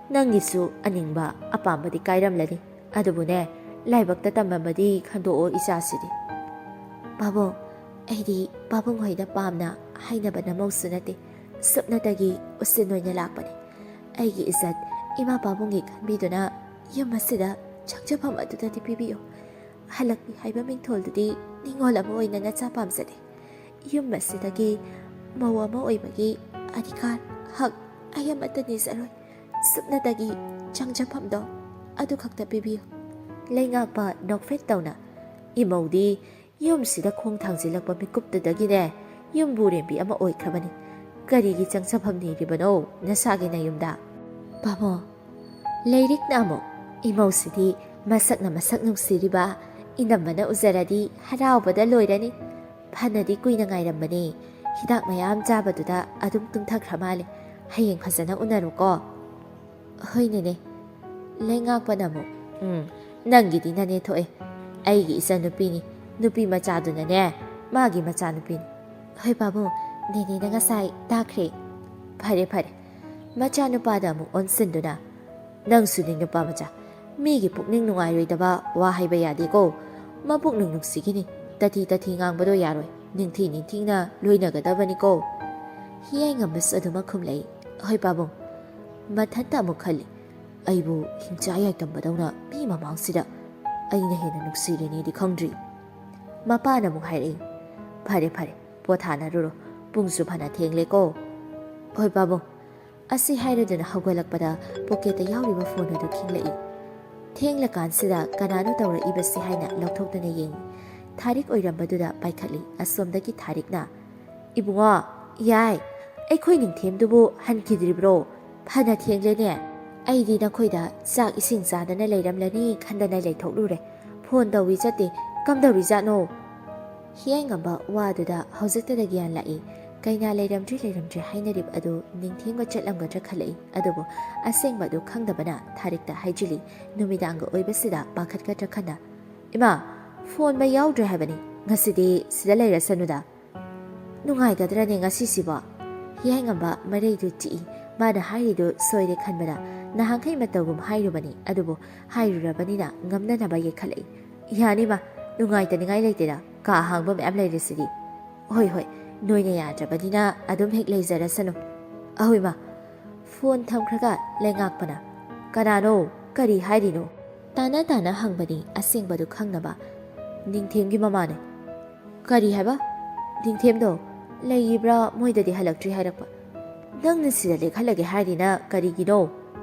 ꯅꯪꯒꯤꯁꯨ ꯑꯅꯤꯡꯕ ꯑꯄꯥꯝꯕꯗꯤ ꯀꯥꯏꯔꯝꯂꯅꯤ, ꯑꯗꯨꯕꯨꯅꯦ, ꯂꯥꯏꯕꯛꯇ ꯇꯝꯃꯕꯗꯤ ꯈꯟꯗꯣꯛꯑꯣ ꯏꯆꯥꯁꯤꯗꯤ꯫ ꯄꯥꯕꯨꯡ, ꯑꯩꯗꯤ ꯄꯥꯕꯨꯡ ꯍꯣꯏꯗ ꯄꯥꯝꯅ ꯍꯥꯏꯅꯕ ꯅꯃꯧꯁꯨ ꯅꯠꯇꯦ, ꯁꯨꯞꯅꯇꯒꯤ ꯎꯆꯤꯟ ꯑꯣꯏꯅ ꯂꯥꯛꯄꯅꯤ꯫ ꯑꯩꯒꯤ ꯏꯖꯠ ꯏꯃꯥ ꯄꯥꯕꯨꯡꯒꯤ ꯈꯟꯕꯤꯗꯨꯅ ꯌꯨꯝ ꯑꯁꯤꯗ ꯆꯪꯖꯐꯝ ꯑꯗꯨꯗꯗꯤ ꯄꯤꯕꯤꯌꯨ꯫ ꯍꯜꯂꯛꯄꯤ ꯍꯥꯏꯕ ꯃꯤꯡꯊꯣꯜꯗꯨꯗꯤ ꯅꯤꯡꯉꯣꯜ ꯑꯃ ꯑꯣꯏꯅ ꯅꯆꯥ ꯄꯥꯝꯖꯗꯦ꯫ ꯌꯨꯝ ꯑꯁꯤꯗꯒꯤ ꯃꯧ ꯑꯃ ꯑꯣꯏꯕꯒꯤ ꯑꯙꯤꯀꯥꯔ, ꯍꯛ ꯑꯩ ꯑꯃꯠꯇ ꯅꯤꯖꯔꯣꯏ꯫ ꯁꯨꯞꯅꯇꯒꯤ ꯆꯪꯖꯐꯝꯗꯣ ꯑꯗꯨꯈꯛꯇ ꯄꯤꯕꯤꯌꯨ꯫ ꯂꯩꯉꯥꯛꯄ ꯅꯣꯛꯐꯦꯠ ꯇꯧꯅ, "ꯏꯃꯧꯗꯤ ꯌꯨꯝꯁꯤꯗ ꯈꯣꯡ ꯊꯥꯡꯖꯤꯜꯂꯛꯄ ꯃꯤꯀꯨꯞꯇꯨꯗꯒꯤꯅꯦ ꯌꯨꯝꯕꯨꯔꯦꯝꯕꯤ ꯑꯃ ꯑꯣꯏꯈ꯭ꯔꯕꯅꯤ꯫ ꯀꯔꯤꯒꯤ ꯆꯪꯖꯐꯝ ꯅꯤꯔꯤꯕꯅꯣ ꯅꯁꯥꯒꯤ ꯅꯌꯨꯝꯗ?" ꯄꯥꯕꯨꯡ, ꯂꯥꯏꯔꯤꯛꯅ ꯑꯃꯨꯛ ꯏꯃꯧꯁꯤꯗꯤ ꯃꯁꯛꯅ ꯃꯁꯛ ꯅꯨꯡꯁꯤꯔꯤꯕ, ꯏꯅꯝꯃꯅ ꯎꯖꯔꯗꯤ ꯍꯔꯥꯎꯕꯗ ꯂꯣꯏꯔꯅꯤ꯫ ꯐꯅꯗꯤ ꯀꯨꯏꯅ ꯉꯥꯏꯔꯝꯕꯅꯦ꯫ ꯍꯤꯗꯥꯛ ꯃꯌꯥꯝ ꯆꯥꯕꯗꯨꯗ ꯑꯗꯨꯝ ꯇꯨꯝꯊꯈ꯭ꯔ ꯃꯥꯜꯂꯦ꯫ ꯍꯌꯦꯡ ꯐꯖꯅ ꯎꯅꯔꯨꯀꯣ꯫ ꯍꯣꯏ ꯅꯦꯅꯦ꯫ ꯂꯩꯉꯥꯛꯄꯅ ꯑꯃꯨꯛ, "ꯎꯝ, ꯅꯪꯒꯤꯗꯤ ꯅꯅꯦ ꯊꯣꯛꯑꯦ꯫ ꯑꯩꯒꯤ ꯏꯆꯟꯅꯨꯄꯤꯅꯤ꯫ ꯅꯨꯄꯤ ꯃꯆꯥꯗꯨꯅꯅꯦ, ꯃꯥꯒꯤ ꯃꯆꯥꯅꯨꯄꯤꯅꯤ꯫ ꯍꯣꯏ ꯄꯥꯕꯨꯡ, ꯅꯦꯅꯦꯅ ꯉꯁꯥꯏ ꯇꯥꯈ꯭ꯔꯦ꯫ ꯐꯔꯦ ꯐꯔꯦ꯫ ꯃꯆꯥꯅꯨꯄꯥꯗ ꯑꯃꯨꯛ ꯑꯣꯟꯁꯤꯟꯗꯨꯅ, ꯅꯪꯁꯨꯅꯤ ꯅꯨꯄꯥ ꯃꯆꯥ, ꯃꯤꯒꯤ ꯄꯨꯛꯅꯤꯡ ꯅꯨꯡꯉꯥꯏꯔꯣꯏꯗꯕ ꯋꯥ ꯍꯥꯏꯕ ꯌꯥꯗꯦꯀꯣ꯫ ꯃꯄꯨꯛꯅꯤꯡ ꯅꯨꯡꯁꯤꯒꯤꯅꯤ꯫ ꯇꯊꯤ ꯇꯊꯤ ꯉꯥꯡꯕꯗꯣ ꯌꯥꯔꯣꯏ꯫ ꯅꯤꯡꯊꯤ ꯅꯤꯡꯊꯤꯅ ꯂꯣꯏꯅꯒꯗꯕꯅꯤꯀꯣ꯫ ꯍꯤꯌꯥꯏꯉꯝꯕꯁꯨ ꯑꯗꯨꯃꯛ ꯈꯨꯝꯂꯛꯏ, ꯍꯣꯏ ꯄꯥꯕꯨꯡ꯫ ꯃꯊꯟꯇ ꯑꯃꯨꯛ ꯈꯜꯂꯤ, ꯑꯩꯕꯨ ꯍꯤꯡꯆꯥ ꯌꯥꯏꯇꯝꯕꯗꯧꯅ ꯃꯤ ꯃꯃꯥꯡꯁꯤꯗ ꯑꯩꯅ ꯍꯦꯟꯅ ꯅꯨꯡꯁꯤꯔꯤꯅꯦꯗꯤ ꯈꯪꯗ꯭ꯔꯤ꯫ ꯃꯄꯥꯅ ꯑꯃꯨꯛ ꯍꯥꯏꯔꯛꯏ, ꯐꯔꯦ ꯐꯔꯦ, ꯄꯣꯊꯥꯅꯔꯨꯔꯣ, ꯄꯨꯡꯁꯨ ꯐꯅ ꯊꯦꯡꯂꯦꯀꯣ꯫ ꯍꯣꯏ ꯄꯥꯕꯨꯡ꯫ ꯑꯁꯤ ꯍꯥꯏꯔꯗꯨꯅ ꯍꯧꯒꯠꯂꯛꯄꯗ ꯄꯣꯀꯦꯠꯇ ꯌꯥꯎꯔꯤꯕ ꯐꯣꯟ ꯑꯗꯨ ꯈꯤꯡꯂꯛꯏ꯫ ꯊꯦꯡꯂꯀꯥꯟꯁꯤꯗ ꯀꯅꯥꯅꯣ ꯇꯧꯔꯛꯏꯕꯁꯤ ꯍꯥꯏꯅ ꯂꯧꯊꯣꯛꯇꯨꯅ ꯌꯦꯡꯏ꯫ ꯊꯥꯔꯤꯛ ꯑꯣꯏꯔꯝꯕꯗꯨꯗ ꯄꯥꯏꯈꯠꯂꯤ ꯑꯁꯣꯝꯗꯒꯤ ꯊꯥꯔꯤꯛꯅ꯫ ꯏꯕꯨꯡꯉꯣ, ꯌꯥꯏ, ꯑꯩꯈꯣꯏ ꯅꯤꯡꯊꯦꯝꯗꯨꯕꯨ ꯍꯟꯈꯤꯗ꯭ꯔꯤꯕ꯭ꯔꯣ? ꯐꯅ ꯊꯦꯡꯂꯦꯅꯦ꯫ ꯑꯩꯗꯤ ꯅꯈꯣꯏꯗ ꯆꯥꯛ ꯏꯁꯤꯡ ꯆꯥꯗꯅ ꯂꯩꯔꯝꯂꯅꯤ ꯈꯟꯗꯅ ꯂꯩꯊꯣꯛꯂꯨꯔꯦ꯫ ꯐꯣꯟ ꯇꯧꯏ ꯆꯠꯇꯦ, ꯀꯝꯗꯧꯔꯤꯖꯥꯠꯅꯣ? ꯍꯤꯌꯥꯏꯉꯝꯕ ꯋꯥꯗꯨꯗ ꯍꯧꯖꯤꯛꯇꯗ ꯒ꯭ꯌꯥꯟ ꯂꯥꯛꯏ꯫ ꯀꯩꯅꯥ ꯂꯩꯔꯝꯗ꯭ꯔꯤ ꯂꯩꯔꯝꯗ꯭ꯔꯤ ꯍꯥꯏꯅꯔꯤꯕ ꯑꯗꯨ ꯅꯤꯡꯊꯦꯝꯒ ꯆꯠꯂꯝꯒꯗ꯭ꯔꯥ ꯈꯜꯂꯛꯏ꯫ ꯑꯗꯨꯕꯨ ꯑꯁꯦꯡꯕ ꯑꯗꯨ ꯈꯪꯗꯕꯅ ꯊꯥꯔꯤꯛꯇ ꯍꯥꯏꯖꯤꯜꯂꯤ, ꯅꯨꯃꯤꯗꯥꯡꯒ ꯑꯣꯏꯕꯁꯤꯗ ꯄꯥꯈꯠꯀꯗ꯭ꯔꯥ ꯈꯟꯅ꯫ ꯏꯃꯥ, ꯐꯣꯟ ꯃꯩ ꯌꯥꯎꯗ꯭ꯔꯦ ꯍꯥꯏꯕꯅꯤ, ꯉꯁꯤꯗꯤ ꯁꯤꯗ ꯂꯩꯔꯁꯅꯨꯗ꯫ ꯅꯨꯡꯉꯥꯏꯒꯗ꯭ꯔꯅꯦ ꯉꯁꯤꯁꯤꯕꯣ? ꯍꯤꯌꯥꯏꯉꯝꯕ ꯃꯔꯩꯗꯨ ꯆꯤꯛꯏ꯫ ꯃꯥꯅ ꯍꯥꯏꯔꯤꯗꯨ ꯁꯣꯏꯔꯦ ꯈꯟꯕꯗ ꯅꯍꯥꯟꯈꯩ ꯃꯇꯧꯒꯨꯝ ꯍꯥꯏꯔꯨꯕꯅꯤ, ꯑꯗꯨꯕꯨ ꯍꯥꯏꯔꯨꯔꯕꯅꯤꯅ ꯉꯝꯅꯅꯕ ꯌꯦꯛꯈꯠꯂꯛꯏ꯫ "ꯌꯥꯅꯤꯃ, ꯅꯨꯡꯉꯥꯏꯇꯅꯤꯡꯉꯥꯏ ꯂꯩꯇꯦꯗ, ꯀꯥ ꯑꯍꯥꯡꯕ ꯃꯌꯥꯝ ꯂꯩꯔꯤꯁꯤꯗꯤ꯫ ꯍꯣꯏ, ꯍꯣꯏ, ꯅꯣꯏꯅ ꯌꯥꯗ꯭ꯔꯕꯅꯤꯅ ꯑꯗꯨꯝ ꯍꯦꯛ ꯂꯩꯖꯔꯁꯅꯨ꯫ ꯑꯍꯣꯏꯃ!" ꯐꯣꯟ ꯊꯝꯈ꯭ꯔꯒ ꯂꯩꯉꯥꯛꯄꯅ, "ꯀꯅꯥꯅꯣ? ꯀꯔꯤ ꯍꯥꯏꯔꯤꯅꯣ?" ꯇꯥꯅ ꯇꯥꯅ ꯍꯪꯕꯅꯤ ꯑꯁꯦꯡꯕꯗꯨ ꯈꯪꯅꯕ꯫ "ꯅꯤꯡꯊꯦꯝꯒꯤ ꯃꯃꯥꯅꯦ꯫" "ꯀꯔꯤ ꯍꯥꯏꯕ?" "ꯅꯤꯡꯊꯦꯝꯗꯣ ꯂꯩꯔꯤꯕ꯭ꯔꯥ? ꯃꯣꯏꯗꯗꯤ ꯍꯜꯂꯛꯇ꯭ꯔꯤ ꯍꯥꯏꯔꯛꯄ꯫" "ꯅꯪꯅ ꯁꯤꯗ ꯂꯦꯛꯍꯜꯂꯒꯦ ꯍꯥꯏꯔꯤꯅ ꯀꯔꯤꯒꯤꯅꯣ?"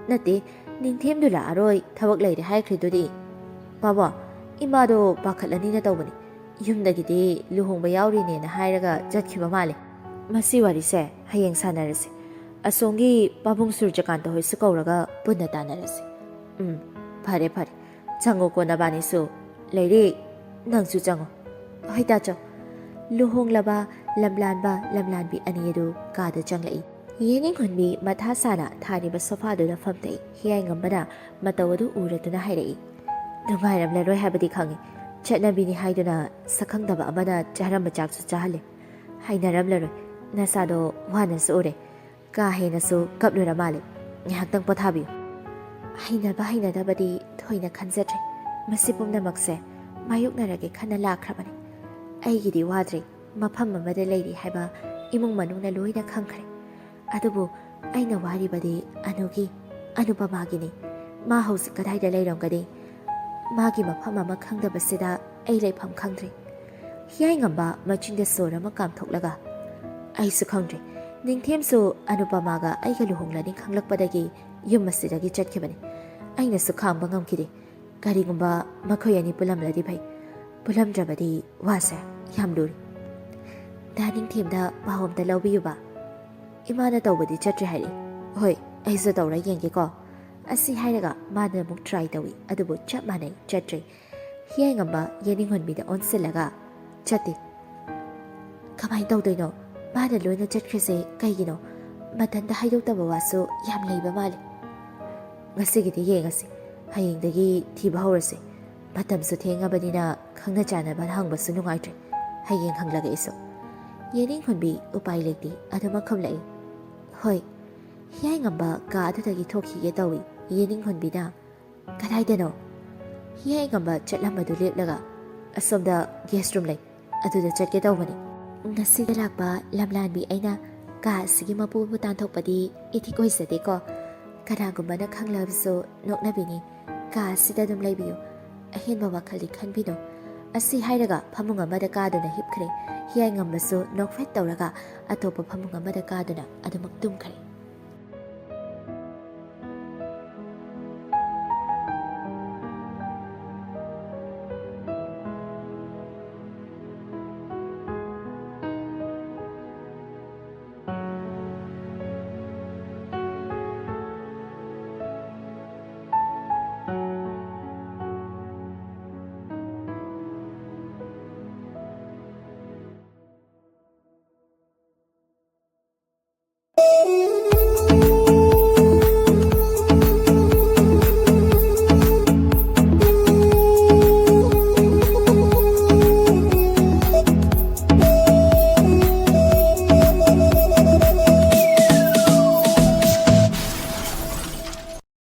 "ꯅꯠꯇꯦ, ꯅꯤꯡꯊꯦꯝꯗꯨ ꯂꯥꯛꯑꯔꯣꯏ, ꯊꯕꯛ ꯂꯩꯔꯦ ꯍꯥꯏꯈ꯭ꯔꯤꯗꯨꯗꯤ꯫" "ꯄꯥꯕꯣ, ꯏꯃꯥꯗꯣ ꯄꯥꯈꯠꯂꯅꯤꯅ ꯇꯧꯕꯅꯤ꯫ ꯌꯨꯝꯗꯒꯤꯗꯤ ꯂꯨꯍꯣꯡꯕ ꯌꯥꯎꯔꯤꯅꯦꯅ ꯍꯥꯏꯔꯒ ꯆꯠꯈꯤꯕ ꯃꯥꯜꯂꯦ꯫ ꯃꯁꯤ ꯋꯥꯔꯤꯁꯦ ꯍꯌꯦꯡ ꯁꯥꯟꯅꯔꯁꯤ꯫ ꯑꯁꯣꯝꯒꯤ ꯄꯥꯕꯨꯡ ꯁꯨꯔꯖꯀꯥꯟꯇ ꯍꯣꯏꯁꯨ ꯀꯧꯔꯒ ꯄꯨꯟꯅ ꯇꯥꯟꯅꯔꯁꯤ꯫" "ꯎꯝ, ꯐꯔꯦ, ꯐꯔꯦ꯫ ꯆꯪꯉꯣꯀꯣ ꯅꯕꯥꯅꯤꯁꯨ꯫ ꯂꯩꯔꯤꯛ, ꯅꯪꯁꯨ ꯆꯪꯉꯣ꯫" "ꯍꯣꯏ ꯇꯥꯆꯧ꯫" ꯂꯨꯍꯣꯡꯂꯕ ꯂꯝꯂꯥꯟꯕ ꯂꯝꯂꯥꯟꯕꯤ ꯑꯅꯤ ꯑꯗꯨ ꯀꯥꯗ ꯆꯪꯂꯛꯏ꯫ ꯌꯦꯅꯤꯡꯍꯨꯟꯕꯤ ꯃꯊꯥ ꯁꯥꯅ ꯊꯥꯔꯤꯕ ꯁꯣꯐꯥꯗꯨꯗ ꯐꯝꯇꯛꯏ꯫ ꯍꯤꯌꯥꯏꯉꯝꯕꯅ ꯃꯇꯧ ꯑꯗꯨ ꯎꯔꯗꯨꯅ ꯍꯥꯏꯔꯛꯏ, "ꯅꯨꯡꯉꯥꯏꯔꯝꯂꯔꯣꯏ ꯍꯥꯏꯕꯗꯤ ꯈꯪꯏ꯫ ꯆꯠꯅꯕꯤꯅꯤ ꯍꯥꯏꯗꯨꯅ ꯁꯛꯈꯪꯗꯕ ꯑꯃꯅ ꯆꯥꯔꯝꯕ ꯆꯥꯛꯁꯨ ꯆꯥꯍꯜꯂꯦ꯫ ꯍꯩꯅꯔꯝꯂꯔꯣꯏ꯫ ꯅꯁꯥꯗꯣ ꯋꯥꯅꯁꯨ ꯎꯔꯦ꯫ ꯀꯥ ꯍꯦꯟꯅꯁꯨ ꯀꯞꯂꯨꯔ ꯃꯥꯜꯂꯦ꯫ ꯉꯥꯏꯍꯥꯛꯇꯪ ꯄꯣꯊꯥꯕꯤꯌꯨ꯫" ꯍꯩꯅꯕ ꯍꯩꯅꯗꯕꯗꯤ ꯊꯣꯏꯅ ꯈꯟꯖꯗ꯭ꯔꯦ꯫ ꯃꯁꯤ ꯄꯨꯝꯅꯃꯛꯁꯦ ꯃꯥꯌꯣꯛꯅꯔꯒꯦ ꯈꯟꯅ ꯂꯥꯛꯈ꯭ꯔꯕꯅꯤ꯫ ꯑꯩꯒꯤꯗꯤ ꯋꯥꯗ꯭ꯔꯦ꯫ ꯃꯐꯝ ꯑꯃꯗ ꯂꯩꯔꯤ ꯍꯥꯏꯕ ꯏꯃꯨꯡ ꯃꯅꯨꯡꯅ ꯂꯣꯏꯅ ꯈꯪꯈ꯭ꯔꯦ꯫ ꯑꯗꯨꯕꯨ ꯑꯩꯅ ꯋꯥꯔꯤꯕꯗꯤ ꯑꯅꯨꯒꯤ, ꯑꯅꯨꯄꯃꯥꯒꯤꯅꯤ꯫ ꯃꯥ ꯍꯧꯖꯤꯛ ꯀꯗꯥꯏꯗ ꯂꯩꯔꯝꯒꯅꯤ? ꯃꯥꯒꯤ ꯃꯐꯝ ꯑꯃ ꯈꯪꯗꯕꯁꯤꯗ ꯑꯩ ꯂꯩꯐꯝ ꯈꯪꯗ꯭ꯔꯦ꯫ ꯍꯤꯌꯥꯏꯉꯝꯕ ꯃꯆꯤꯟꯗ ꯁꯣꯔ ꯑꯃ ꯀꯥꯝꯊꯣꯛꯂꯒ, "ꯑꯩꯁꯨ ꯈꯪꯗ꯭ꯔꯦ꯫ ꯅꯤꯡꯊꯦꯝꯁꯨ ꯑꯅꯨꯄꯃꯥꯒ ꯑꯩꯒ ꯂꯨꯍꯣꯡꯂꯅꯤ ꯈꯪꯂꯛꯄꯗꯒꯤ ꯌꯨꯝ ꯑꯁꯤꯗꯒꯤ ꯆꯠꯈꯤꯕꯅꯤ꯫ ꯑꯩꯅꯁꯨ ꯈꯥꯡꯕ ꯉꯝꯈꯤꯗꯦ꯫ ꯀꯔꯤꯒꯨꯝꯕ ꯃꯈꯣꯏ ꯑꯅꯤ ꯄꯨꯜꯂꯝꯂꯗꯤ ꯐꯩ꯫ ꯄꯨꯜꯂꯝꯗ꯭ꯔꯕꯗꯤ ꯋꯥꯁꯦ ꯌꯥꯝ ꯂꯨꯔꯤ꯫ ꯗꯥ ꯅꯤꯡꯊꯦꯝꯗ ꯄꯥꯎ ꯑꯝꯇ ꯂꯧꯕꯤꯌꯨꯕ꯫ ꯏꯃꯥꯅ ꯇꯧꯕꯗꯤ ꯆꯠꯇ꯭ꯔꯤ ꯍꯥꯏꯔꯛꯏ꯫ ꯍꯣꯏ, ꯑꯩꯁꯨ ꯇꯧꯔ ꯌꯦꯡꯒꯦꯀꯣ꯫" ꯑꯁꯤ ꯍꯥꯏꯔꯒ ꯃꯥꯅ ꯑꯃꯨꯛ ꯇ꯭ꯔꯥꯏ ꯇꯧꯏ, ꯑꯗꯨꯕꯨ ꯆꯞ ꯃꯥꯟꯅꯩ, ꯆꯠꯇ꯭ꯔꯤ꯫ ꯍꯤꯌꯥꯏꯉꯝꯕ ꯌꯦꯅꯤꯡꯍꯨꯟꯕꯤꯗ ꯑꯣꯟꯁꯤꯜꯂꯒ, "ꯆꯠꯇꯦ꯫ ꯀꯃꯥꯏꯅ ꯇꯧꯗꯣꯏꯅꯣ? ꯃꯥꯅ ꯂꯣꯏꯅ ꯆꯠꯈ꯭ꯔꯤꯁꯦ ꯀꯩꯒꯤꯅꯣ? ꯃꯊꯟꯇ ꯍꯥꯏꯗꯣꯛꯇꯕ ꯋꯥꯁꯨ ꯌꯥꯝ ꯂꯩꯕ ꯃꯥꯜꯂꯦ꯫" "ꯉꯁꯤꯒꯤꯗꯤ ꯌꯦꯡꯉꯁꯤ꯫ ꯍꯌꯦꯡꯗꯒꯤ ꯊꯤꯕ ꯍꯧꯔꯁꯤ꯫ ꯃꯇꯝꯁꯨ ꯊꯦꯡꯉꯕꯅꯤꯅ ꯈꯪꯅ ꯆꯥꯟꯅꯕ ꯍꯪꯕꯁꯨ ꯅꯨꯡꯉꯥꯏꯇ꯭ꯔꯦ꯫ ꯍꯌꯦꯡ ꯍꯪꯂꯒꯦ ꯑꯩꯁꯨ꯫" ꯌꯦꯅꯤꯡꯍꯨꯟꯕꯤ ꯎꯄꯥꯏ ꯂꯩꯇꯦ ꯑꯗꯨꯃꯛ ꯈꯨꯝꯂꯛꯏ꯫ "ꯍꯣꯏ, ꯍꯤꯌꯥꯏꯉꯝꯕ ꯀꯥ ꯑꯗꯨꯗꯒꯤ ꯊꯣꯛꯈꯤꯒꯦ ꯇꯧꯏ꯫ ꯌꯦꯅꯤꯡ ꯍꯨꯟꯕꯤꯅ, "ꯀꯗꯥꯏꯗꯅꯣ?" ꯍꯤꯌꯥꯏꯉꯝꯕ ꯆꯠꯂꯝꯕꯗꯨ ꯂꯦꯞꯂꯒ, "ꯑꯁꯣꯝꯗ ꯒꯦꯁ ꯔꯨꯝ ꯂꯩ, ꯑꯗꯨꯗ ꯆꯠꯀꯦ ꯇꯧꯕꯅꯤ꯫ ꯉꯁꯤꯗ ꯂꯥꯛꯄ ꯂꯝꯂꯥꯟꯕꯤ ꯑꯩꯅ ꯀꯥ ꯑꯁꯤꯒꯤ ꯃꯄꯨꯕꯨ ꯇꯥꯟꯊꯣꯛꯄꯗꯤ ꯏꯊꯤꯛ ꯑꯣꯏꯖꯗꯦꯀꯣ꯫ ꯀꯅꯥꯒꯨꯝꯕꯅ ꯈꯪꯂꯕꯁꯨ ꯅꯣꯛꯅꯕꯤꯅꯤ꯫ ꯀꯥ ꯑꯁꯤꯗ ꯑꯗꯨꯝ ꯂꯩꯕꯤꯌꯨ꯫ ꯑꯍꯦꯟꯕ ꯋꯥꯈꯜꯗꯤ ꯈꯟꯕꯤꯅꯨ"꯫ ꯑꯁꯤ ꯍꯥꯏꯔꯒ ꯐꯃꯨꯡ ꯑꯃꯗ ꯀꯥꯗꯨꯅ ꯍꯤꯞꯈ꯭ꯔꯦ꯫ ꯍꯤꯌꯥꯏꯉꯝꯕꯁꯨ ꯅꯣꯛꯐꯦꯠ ꯇꯧꯔꯒ ꯑꯇꯣꯞꯄ ꯐꯃꯨꯡ ꯑꯃꯗ ꯀꯥꯗꯨꯅ ꯑꯗꯨꯃꯛ ꯇꯨꯝꯈ꯭ꯔꯦ꯫